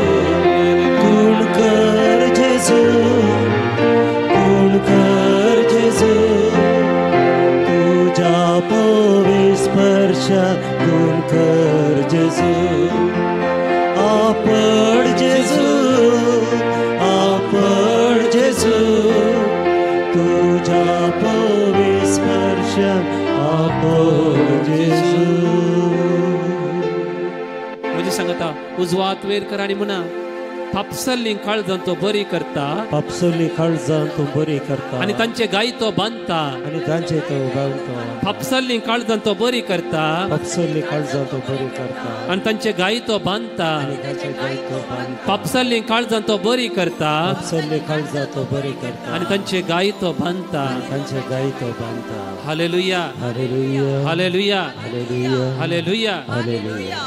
[SPEAKER 1] गुण कर जेजू, गुण कर जेजू, तुझ्या पवी स्पर्श गुण कर जेजू. तुज्या पवी स्पर्शान आपो जेजू.
[SPEAKER 2] म्हणजे सांगता उजवात वयर कर आनी म्हणा फापसल्ली काळजां तो बरी करता
[SPEAKER 1] पापसोली काळजां तूं बरी करता
[SPEAKER 2] आनी तांचे गाय तो बांदता.
[SPEAKER 1] आनी तांचे तो बांदता.
[SPEAKER 2] फापसल्ली काळजां तो बरी करता
[SPEAKER 1] पापसोली काळजां तूं बरी करता
[SPEAKER 2] आनी तांचे गाय तो बांदता.
[SPEAKER 1] आनी तांचे गाय तो बांदता.
[SPEAKER 2] फापसल्ली काळजां तो बरी करता
[SPEAKER 1] पापसोली काळजां तो बरी करता
[SPEAKER 2] आनी तांचे गाय तो बांदता.
[SPEAKER 1] तांचे गाय तो बांदता.
[SPEAKER 2] Hallelujah,
[SPEAKER 1] hallelujah,
[SPEAKER 2] hallelujah,
[SPEAKER 1] hallelujah,
[SPEAKER 2] hallelujah.
[SPEAKER 1] Hallelujah.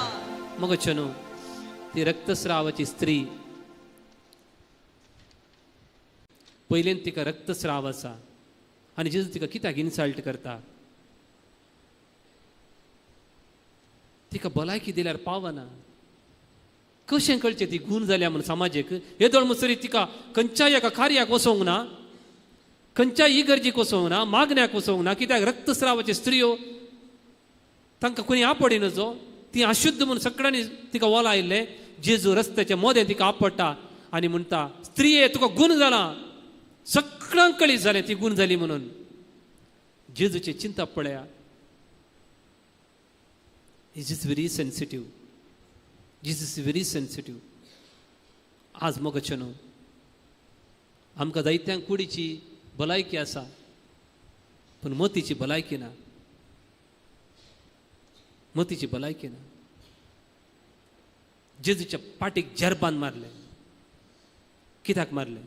[SPEAKER 2] मग चनो ती रक्तस्रावाची स्त्री पयलीं तिका रक्तस्राव आसा आनी जेजू तिका कित्याक इन्सल्ट करता? तिका भलायकी दिल्यार पावना. कशें कळचें ती गूण जाल्या म्हूण समाजेक? येदोळ मुसरी तिका खंयच्याय एका कार्याक वसोवंक ना, खंयच्याय इगर्जीक वसोवंक ना, मागण्याक वसोवंक ना. कित्याक रक्तस्रावाच्यो स्त्रियो तांकां कोणी आपडिनजो, ती अशुद्ध म्हूण सगळ्यांनी तिका वोलायल्लें. जेजू रस्त्याच्या मोदें तिका आपडटा आनी म्हणटा स्त्रिये तुका गूण जाला. सगळ्यांक कळीत जालें ती गूण जाली म्हणून. जेजूचें चिंतप पळया. Is is very sensitive. Jesus is very sensitive. आज मोगाचें न्हू आमकां जायत्यांक कुडीची भलायकी आसा पूण मतीची भलायकी ना. मतीची भलायकी ना. जेजूच्या पाटीक जेरबान मारलें. कित्याक मारलें?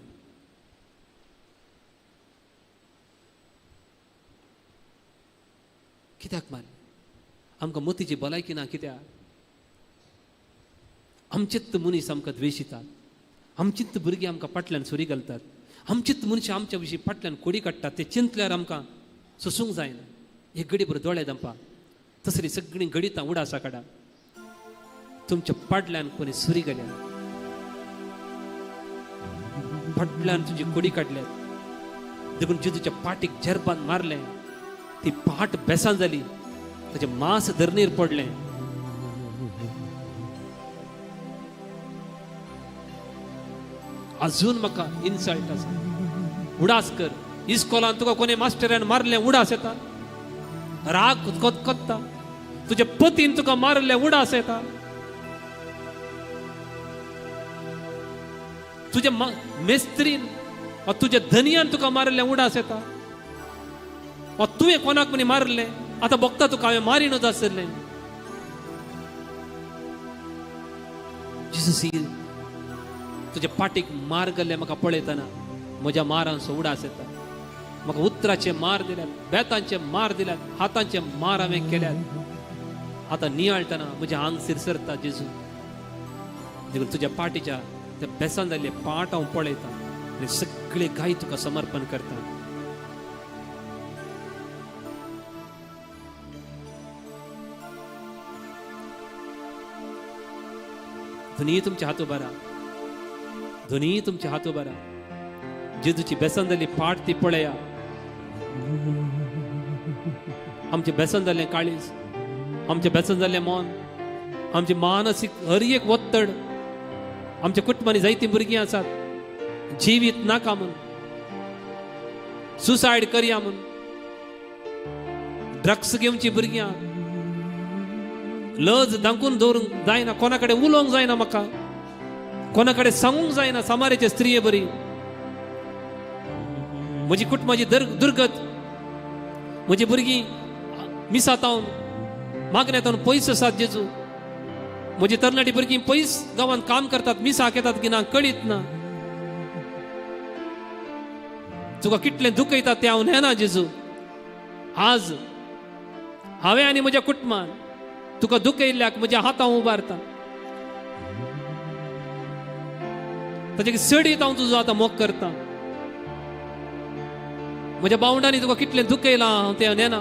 [SPEAKER 2] कित्याक मारलें? आमकां मतीची भलायकी ना कित्याक? आमचेच मनीस आमकां द्वेशितात, आमचीच भुरगीं आमकां फाटल्यान सुरी घालतात, आमचीच मनशां आमच्या विशीं फाटल्यान कोडी काडटात. ते चिंतल्यार आमकां सोसूंक जायना. एक घडी बरो दोळे दंपा तसली सगळीं घडितां उडासा काडा. तुमच्या पाटल्यान कोणी सुरी घाल्या, फाटल्यान तुजी कोडी काडल्यात. देखून जेजूच्या पाटीक जेरबान मारलें, ती पाट बेसां जाली, ताचें मांस धरणीर पडलें. अजून म्हाका इन्सल्ट आसा. उडास कर, इस्कोलान तुका कोणी मास्टरान मारलें उडास येता, राग कोत्ता. तुज्या पतीन तुका मारलें उडास येता, तुज्या मेस्त्रीन वा तुज्या धनयान तुका मारलें उडास येता, वा तुवें कोणाक म्हणी मारलें आतां भोगता तुका हांवें मारिनूच आसलें. जेजू तुज्या पाटीक मार गेल्ले म्हाका पळयतना म्हज्या मारांचो उडास येता. म्हाका उतराचे मार दिल्यात, बेतांचे मार दिल्यात, हातांचे मार हांवें केल्यात. आतां नियाळटना म्हजें आंग सिरसरता जेजू. देखून तुज्या पाटीच्या त्या बेसान जाल्ले पाट हांव पळयता आनी सगळे गाय तुका समर्पण करता. दोनूय तुमच्या हात उबारा, दोनूय तुमच्या हात उबारा. जेजूची बेसन जाल्ली पाट ती पळया. आमचें बेसन जाल्लें काळीज, आमचें बेसन जाल्लें मन, आमचें मानसीक हर एक वत्तड. आमच्या कुटुंबांनी जायतीं भुरगीं आसात जिवीत नाका म्हूण, सुसायड करया म्हूण, ड्रग्स घेवची भुरगीं. लज धांकून दवरूंक जायना, कोणा कडेन उलोवंक जायना, म्हाका कोणा कडेन सांगूंक जायना. सामारेचे स्त्रिये बरी म्हजी कुटुंबाची दुर्गत, म्हजी भुरगीं मिसातावन मागण्यातावन पयस आसात जेजू. म्हजी तरणाटी भुरगीं पयस गांवांत काम करतात, मिसाक येतात की ना कळीत ना. तुका कितलें दुखयता तें हांव नेना जेजू. आज हांवें आनी म्हज्या कुटुंबान तुका दुखयल्ल्याक म्हज्या हातां उबारता. ताचे सडीत हांव तुजो आतां मोग करता. म्हज्या बावंडांनी तुका कितलें दुखयलां हांव तें नेना.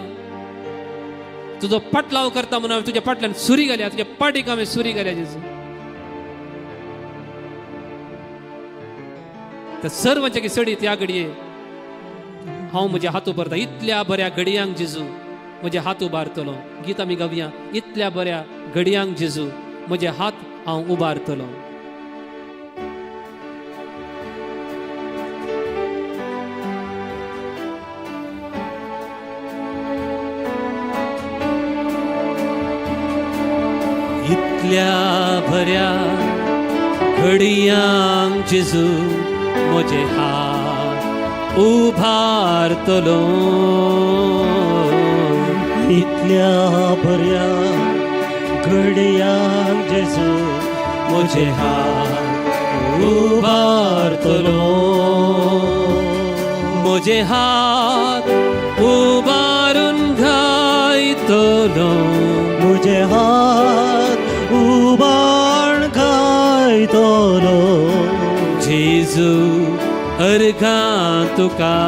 [SPEAKER 2] तुजो पाटलाव करता म्हणून हांवें तुज्या फाटल्यान सुरी घाल्या, तुज्या पाटीक हांवें सुरी घाल्या जेजू. त्या सर्वांच्या सडीत ह्या घडये हांव म्हजे हात उबारता. इतल्या बऱ्या घडयांक जेजू म्हजे हात उबारतलो. गीत आमी गावया, इतल्या बऱ्या घडयांक जेजू म्हजे हात हांव उबारतलो. इतल्या बऱ्या घडयांक जेजू म्हजे हात उबारतलो.
[SPEAKER 1] इतल्या बऱ्या घडयांक जेजू
[SPEAKER 2] म्हजे हात उबारतलो. म्हजे हात उबारून गायतलो.
[SPEAKER 1] म्हजे हात उबार गायतलो.
[SPEAKER 2] जेजू अर्घां तुका.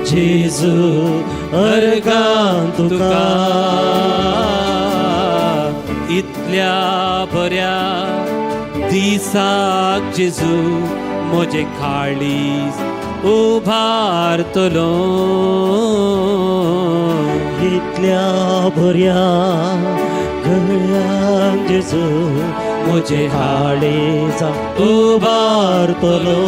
[SPEAKER 1] जेजू अर्गां तुका.
[SPEAKER 2] इतल्या बऱ्या दिसाक जेजू म्हजें काळीज उबारतलो.
[SPEAKER 1] इतल्या बऱ्या घडयांक जेजू म्हजें काळीज उबारतलो.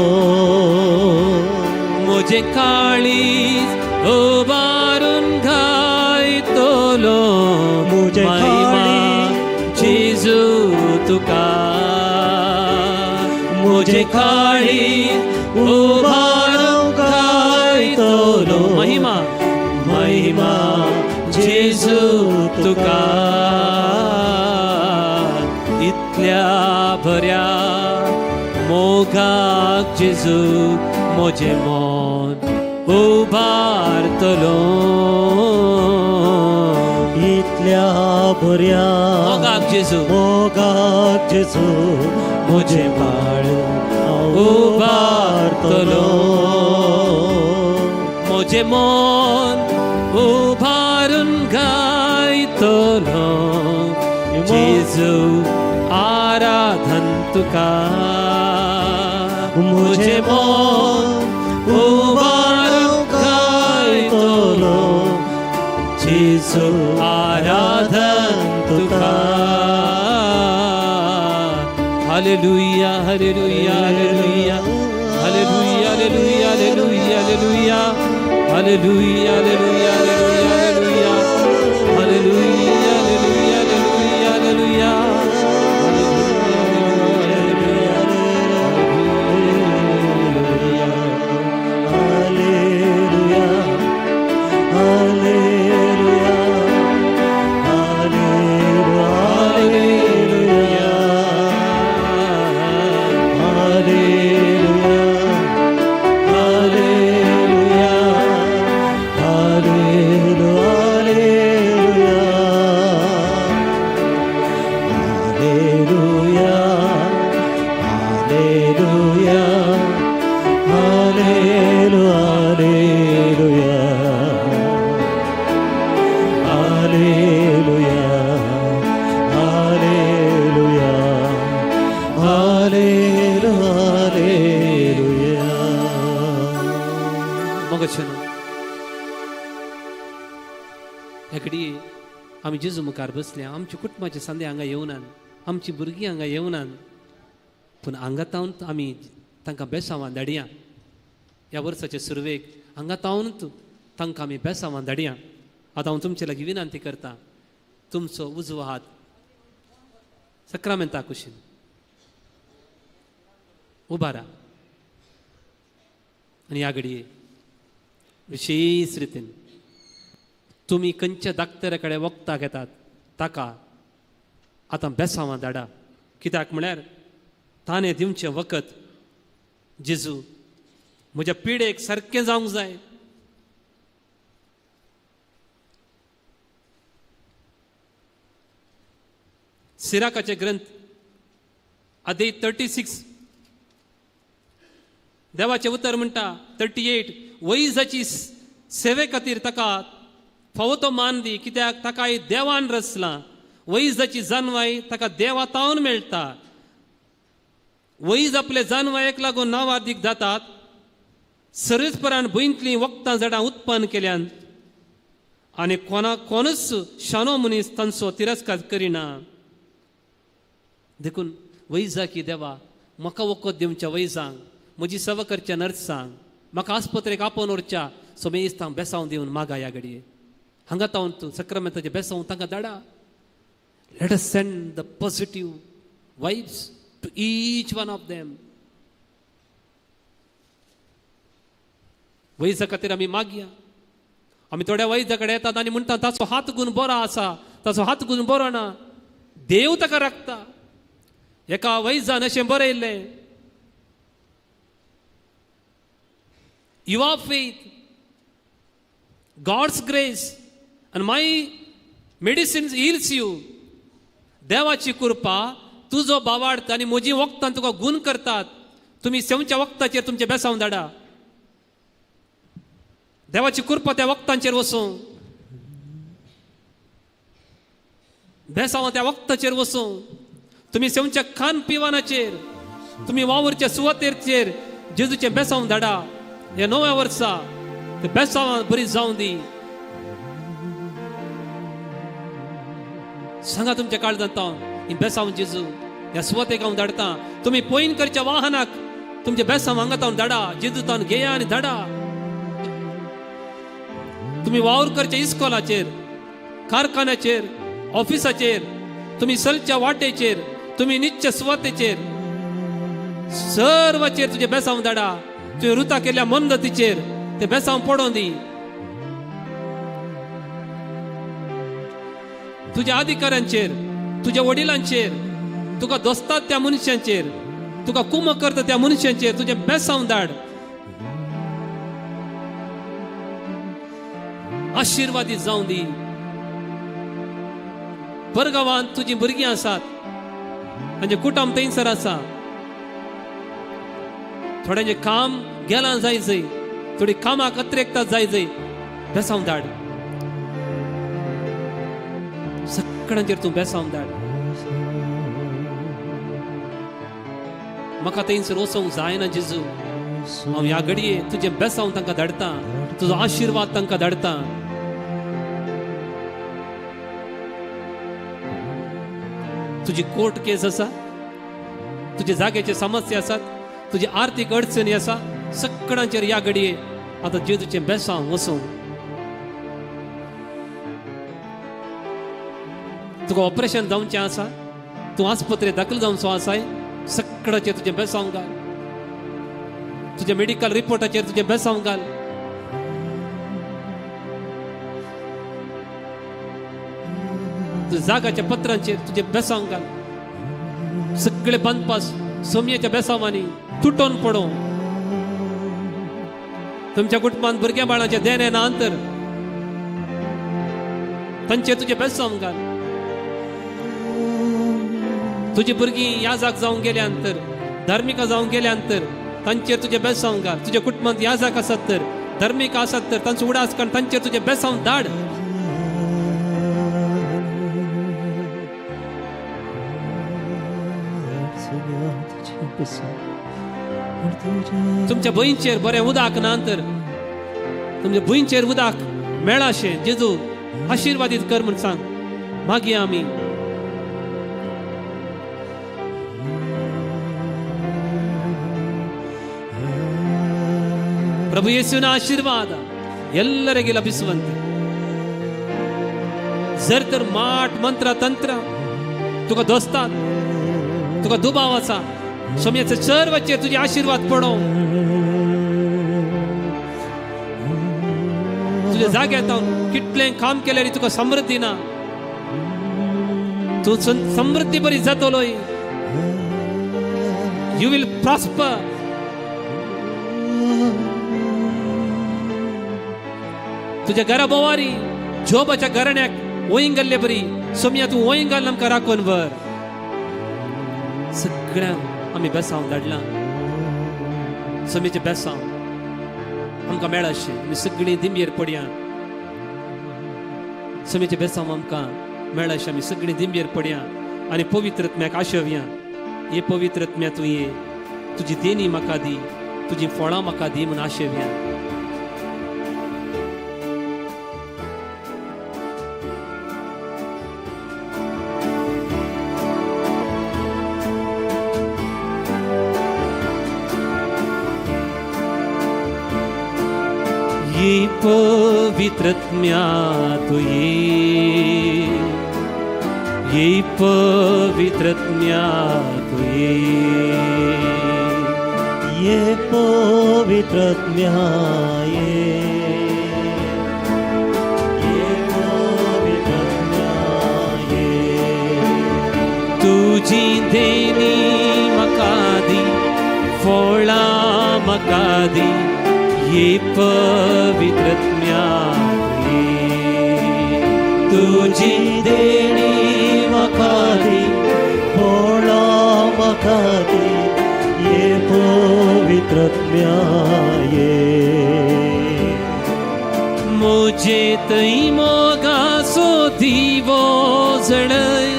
[SPEAKER 2] म्हजें काळीज उबारून गायतलो.
[SPEAKER 1] म्हजें
[SPEAKER 2] महिमा
[SPEAKER 1] काळीज
[SPEAKER 2] जेजू तुका. म्हजें काळीज उबारून गायतलो. महिमा, महिमा जेजू तुका. इतल्या बऱ्या मोगाक जेजू म्हजें मन उबारतलो.
[SPEAKER 1] इतल्या बऱ्या
[SPEAKER 2] मोगाक जेजू
[SPEAKER 1] मोगाक जेजू म्हजें बाळ
[SPEAKER 2] उबारतलो.
[SPEAKER 1] उबारतलो.
[SPEAKER 2] म्हजें मन उबारून गायतलो. जेजू आराधन तुका. म्हजें मन उबारून गायतलो. जेजू आराधन तुका. Hallelujah, hallelujah, hallelujah, hallelujah, hallelujah, hallelujah, hallelujah, hallelujah, hallelujah, hallelujah, hallelujah, hallelujah, hallelujah.
[SPEAKER 1] Hallelujah, hallelujah, hallelujah, hallelujah, hallelujah, hallelujah, hallelujah, hallelujah, hallelujah, hallelujah, hallelujah, hallelujah.
[SPEAKER 2] मोगाचेनो, ह्या घडये आमी जेजू मुखार बसले. आमच्या कुटुंबाचे सांदे हांगा येवनान, आमची भुरगीं हांगा येवनान, पूण हांगा तावन आमी तांकां बेसांवां धाडया. ह्या वर्साचे सुरवेक हांगा तावन तांकां आमी बेसांवां धाडया. आतां हांव तुमचे लागीं विनंती करता, तुमचो उजवो हात सक्रामेंता कुशीन उबारा आनी ह्या घडये विशेश रितीन तुमी खंयच्या डाक्टरा कडेन वखदां घेतात ताका आतां बेसांवां धाडा. कित्याक म्हळ्यार ताणें दिवचें वखद जेजू म्हज्या पिडेक सारकें जावंक जाय. सिराकाचे ग्रंथ अध्याय 36, देवाचें उतर म्हणटा 38, वैजाची सेवे खातीर ताका फावो तो मान दी, कित्याक ताका देवान रचलां. वैजाची जानवाय ताका देवा तावन मेळटा. वैज आपले जानवायेक लागून नांवादीक जातात. सरसपरान भुंयतलीं वखदां झाडां उत्पन्न केल्यान आनी कोणा कोणूच शानो मनीस तांचो तिरस्कार करिना. देखून वैजाकी देवा म्हाका वखद दिवच्या वैजांक, म्हजी सेवा करच्या नर्सांक, म्हाका आस्पत्रेक आपोवन व्हरच्या सोमेस्तांक बेसांव दिवन मागा. ह्या घडये हांगा तावन तूं सक्रामेंताचें बेसांव तांकां धाडा. Let us send the positive vibes to each one of them. वैजा खातीर आमी मागया. आमी थोड्या वैजा कडेन येतात आनी म्हणटा ताचो हात गुण बरो आसा, ताचो हात गुण बरो ना. देव ताका राखता. एका वैजान अशें बरयल्लें, your faith, God's grace and my medicines heals you. देवाची कृपा, तुजो बावार्थ आनी म्हजी वखदां तुका गूण करतात. तुमी सेवच्या वखदाचेर तुमचें बेसांव धाडा. देवाची कृपा त्या वखदांचेर वसूं, बेसांव त्या वखदाचेर वसूं. तुमी सेवच्या खान पिवानाचेर, तुमी वावुरच्या सुवातेरचेर जेजूचें बेसांव धाडा. ह्या नव्या वर्सा ते बेसांवां बरी जावं दी. सांगा तुमच्या काळजांत ही बेसांव जेजू ह्या सुवातेक हांव धाडटा. तुमी पयन करच्या वाहनाक तुमचे बेसांव हांगा तावन धाडा. जेजू तावन घेया आनी धाडा. तुमी वावर करच्या इस्कोलाचेर, कारखान्याचेर, ऑफिसाचेर, तुमी चलच्या वाटेचेर, तुमी निच्च्या सुवातेचेर, सर्वाचेर तुजें बेसांव धाडा. तुवें रुता केल्ल्या मंदतीचेर ते बेसांव पडों दी. तुज्या अधिकाऱ्यांचेर, तुज्या वडिलांचेर, तुका दोस्तात त्या मनशांचेर, तुका कुमक करता त्या मनशांचेर तुजें बेसांव धाड. आशिर्वादीत जावं दी. परगांवांत तुजीं भुरगीं आसात, तांचें कुटुंब थंयसर आसा. थोड्यांचें काम गेलां जाय जय, थोडी कामाक अत्रेकता जाय जय, बेसांव धाड. सगळ्यांचेर तूं बेसांव धाड. म्हाका थंयसर वचोंक जायना जेजू, हांव ह्या घडये तुजें बेसांव तांकां धाडटा, तुजो आशिर्वाद तांकां धाडटा. तुजी कोर्ट केस आसा, तुजे जाग्याचे समस्या आसात, तुजी आर्थीक अडचणी आसा, सगळ्यांचेर ह्या घडये आतां जेजूचें बेसांव वचूं. तुका ऑपरेशन जावचें आसा, तूं आस्पत्रे दाखल जावचो आसाय, सगळ्याचेर तुजें बेसांव घाल. तुज्या मेडिकल रिपोर्टाचेर तुजें बेसांव घाल. तुज्या जागाच्या पत्रांचेर तुजें बेसांव घाल. सगळे बांदपास सोमयेच्या बेसांवांनी तुटोन पडों. तुमच्या कुटुंबांत भुरग्या बाळांचें देणें ना अंतर, तांचेर तुजें बेसांव घाल. तुजी भुरगीं याजाक जावंक गेल्या अंतर, धार्मिका जावंक गेल्या अंतर, तांचेर तुजें बेसांव घाल. तुज्या कुटुंबांत याजाक आसात तर, धार्मीक आसात तर, तांचो उडास काड, तांचेर तुजें बेसांव धाड. तुमच्या भंयचेर बरें उदक ना तर, तुमच्या भंयचेर उदक मेळाशें जेजू आशिर्वादीत कर म्हूण सांग. मागीर आमी ಪ್ರಭು ಯೇಸುವಿನ ಆಶೀರ್ವಾದ ಎಲ್ಲರಿಗೆ ಲಭಿಸುವಂತೆ. जर तर माट मंत्र तंत्र तुका दोस्तात, तुका दुबाव आसा, सोम्याचे सर्वचेर तुजे आशिर्वाद पडो. तुज्या जाग्यार कितलें काम केल्यार तुका समृद्धी ना, तूं समृद्धी बरी जातलोय. You will prosper. तुज्या घरा भोवारी जोबाच्या घराण्याक वोंय घाल्ले बरी सोम्या तूं वोंय घाल आमकां राखून व्हर. सगळ्यांक आमी बेसांव धाडलां. सोम्याचें बेसांव आमकां मेळाशें. आमी सगळीं दिंबयेर पडया. सोम्याचें बेसांव आमकां मेळाशें. आमी सगळीं दिंबयेर पडया आनी पवित्रत्म्याक आशेवया. हे पवित्रत्म्या तूं ये, तुजी देणी म्हाका दी, तुजी फळां म्हाका दी म्हूण आशेवया. पवित्रत्म्या तू ये, ये पवित्रज्ञा तुये,
[SPEAKER 1] ये पवित्रज्ञा ये, ये पवित्रज्ञा ये।
[SPEAKER 2] तुजी देणी म्हाका दी, फळां म्हाका दी, ये पवित्रज्ञा तुये। तुजी देणी म्हाका दी,
[SPEAKER 1] फळां म्हाका दी, ये पवित्रज्ञा ये।
[SPEAKER 2] मुझे तै मोगासो दिवो जळय,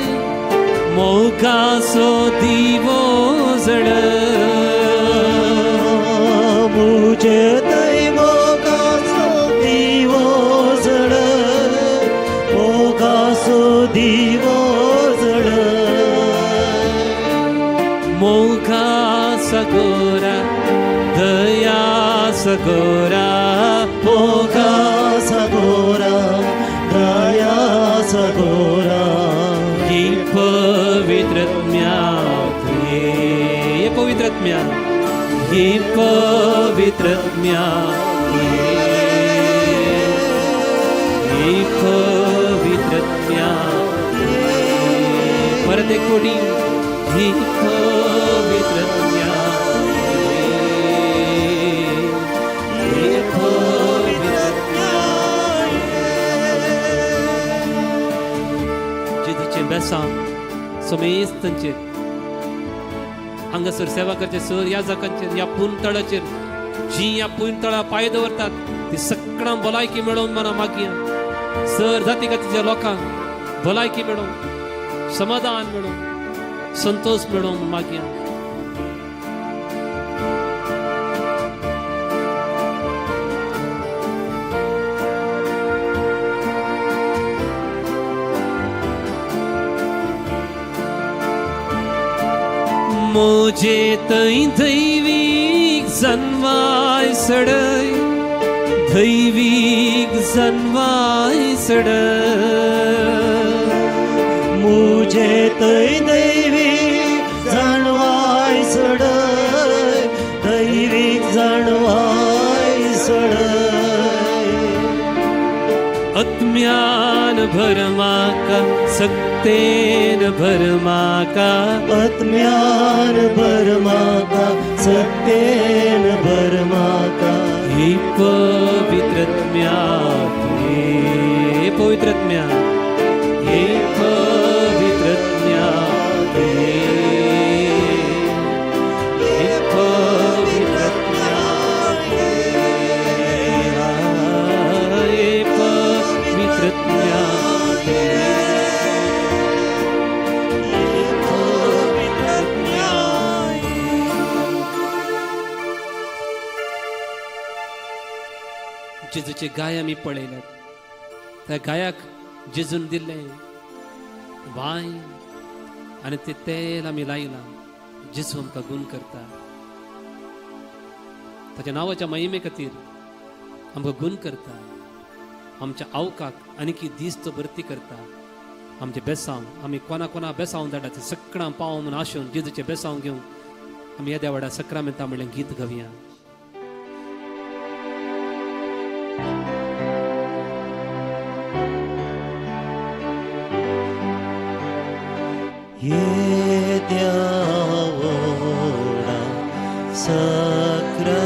[SPEAKER 2] मोगासो दिवो जळय।
[SPEAKER 1] मुझे तै मोगासो दिवो जळय, मोगासो दिवो जळय।
[SPEAKER 2] मोगा सगोरा दया सगोरा, मोगा
[SPEAKER 1] सगोरा दया सगोरा।
[SPEAKER 2] ही पवित्रज्ञा तुये, ये पवित्रज्ञा, ही पवित्रज्ञा तुये, ही पवित्रज्ञा। परत एक कोटी, ही पवित्रज्ञा तुये, ही पवित्रज्ञा। जेजूचें बेसांव समेस्तांचेर, हांगासर सेवा करचे सर ह्या जाकांचेर, ह्या पुनतळाचेर, जी ह्या पुनतळा पांय दवरतात ती सगळ्यां भलायकी मेळोवन मना मागया। सर जाती कातीच्या लोकांक भलायकी मेळोवन, समाधान मेळोवन, संतोष मेळोवन मागया। मुझे तै दैवीक जनवाय सडय, दैवीक जनवाय सडय।
[SPEAKER 1] मुझे तै दैवीक जाणवाय सडय, दैवीक जाणवाय सडय।
[SPEAKER 2] आत्म्यान भर म्हाका, सक्तेन भर म्हाका,
[SPEAKER 1] आत्म्यान भर म्हाका, सत्तेन भर म्हाका।
[SPEAKER 2] ही पवित्रज्ञा तुये, पवित्रज्ञा, ही पवित्रज्ञा तुये, ही पवित्रज्ञा तुये, पवित्रज्ञा तुये।
[SPEAKER 1] पवित्रज्ञा।
[SPEAKER 2] जेजूचे गाय आमी पळयल्यात, त्या गायाक जेजून दिल्लें वायन आनी तें तेल आमी लायलां। जेजू आमकां गूण करता, ताच्या नांवाच्या महिमे खातीर आमकां गूण करता। आमच्या आवकाक आनीकी दीस तो भरती करता। आमचें बेसांव आमी कोणा कोणा बेसांव धाडटा ते सगळ्यां पाव म्हूण आशोवन जेजूचें बेसांव घेवन आमी येद्या व्हडा सक्रामेंता म्हणलें गीत गावया।
[SPEAKER 1] येद्या व्हडा सक्रामेंता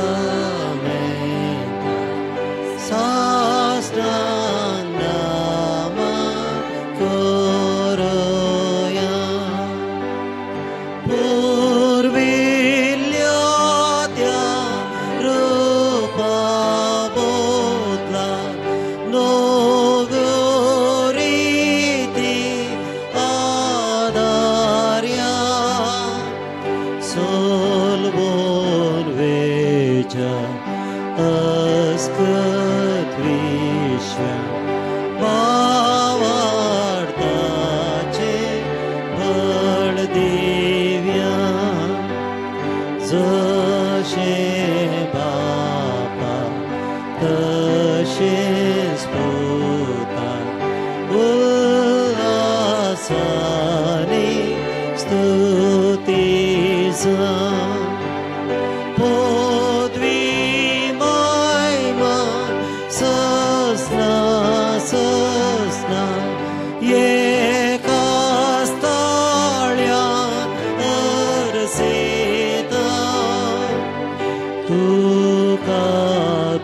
[SPEAKER 1] साश्टांग नमन करुया। पुर्विल्ल्या त्या रुपा बदला नव्यो रिती आदार्या। सोलबोन वेच्या अस्कत विश्वा भावार्थाचे बळ दिव्या। जशें बापा तशेंच पुता उल्हासान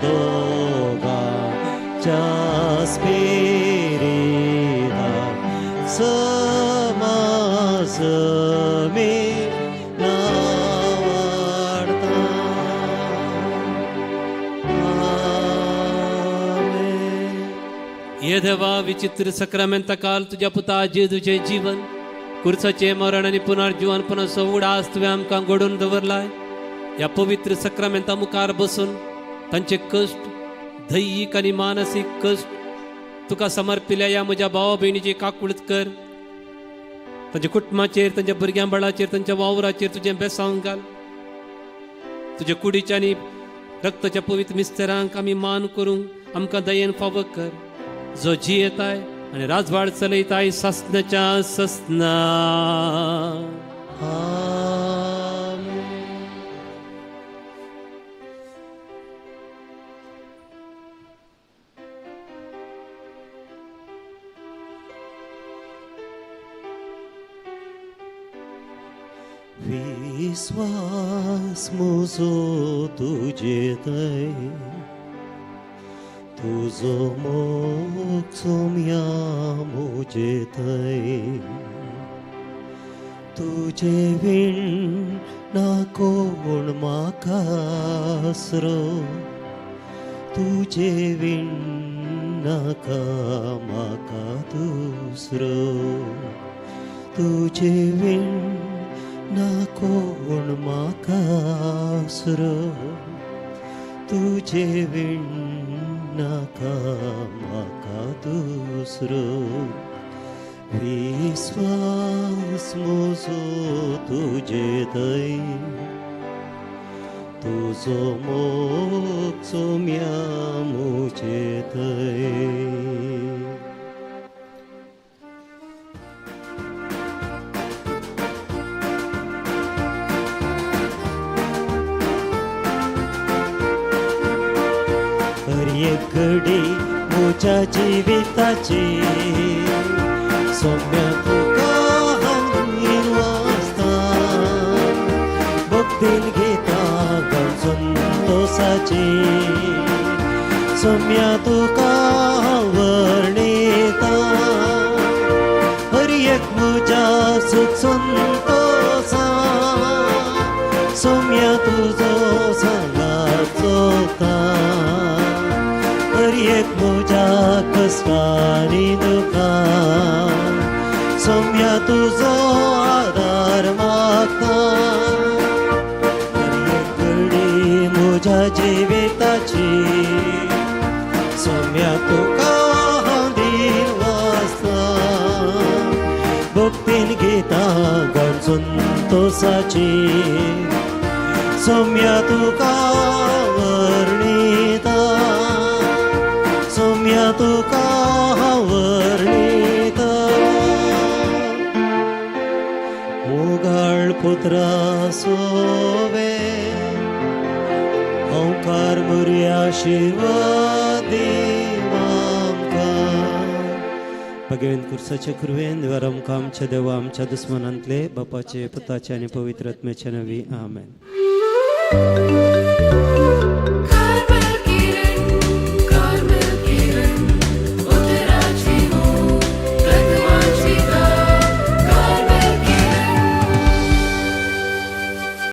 [SPEAKER 1] दोगांच्या स्पिरिता समासमी नावाडता. आमेन.
[SPEAKER 2] ये देवा विचित्र सक्रामेंता काल तुज्या पुता जेजूचें जीवन कुर्साचें मरण आनी पुनर्जीवनपणाचो उडास तुवें आमकां घडोवन दवरलाय. ह्या पवित्र सक्रामेंता मुखार बसून तांचे कश्ट, दैहीक आनी मानसीक कश्ट तुका समर्पिल्या ह्या म्हज्या भावा भयणीची काकूळत कर. तांच्या कुटुंबाचेर, तांच्या भुरग्यां बाळाचेर, तांच्या वावराचेर तुजें बेसांव घाल. तुज्या कुडीच्या आनी रक्ताच्या पवित्र मिस्तरांक आमी मान करूंक आमकां दयेन फावो कर, जो जियेताय आनी राजवाड चलयताय ससनाच्या ससना.
[SPEAKER 1] आमेन. विश्वास म्हजो तुजे थंय, तुजो मोग सोम्या म्हजे थंय, तुजे वीण ना कोण म्हाका आसरो, तुजे वीण नाका म्हाका दुसरो, तुजे वीण ना कोण म्हाका आसरो, तुजे वीण नाका म्हाका दुसरो. विश्वास म्हजो तुजे थंय, तुजो मोग सोम्या म्हजे थंय. हर एक घडी म्हज्या जिविताची सोम्या तुका हांव वाचता, भक्तीन घेता गण संतोसाची, सोम्या तुका हांव वर्णिता. हर एक म्हज्या सुख संतोसा, सोम्या तुजो सांगात चोता. हर एक म्हज्या कश्टांनी दुखां, सोम्या तुजो आदार मागता. हर एक घडी म्हज्या जिविताची सोम्या तुका हांव दिन वाचता, भक्तीन घेता गण संतोसाची, सोम्या तुका वर्णिता, सोम्या तुका हांव वर्णिता. मोगाळ पुत्रा सोवे ओंकार मुरी आशिर्वाद आमकां. भगवेन कुर्साचे कृवेन देवार आमकां आमच्या देवा आमच्या दुस्मनांतले बापाचे पुताचे आनी पवित्र आत्म्याचे नवी. आमेन.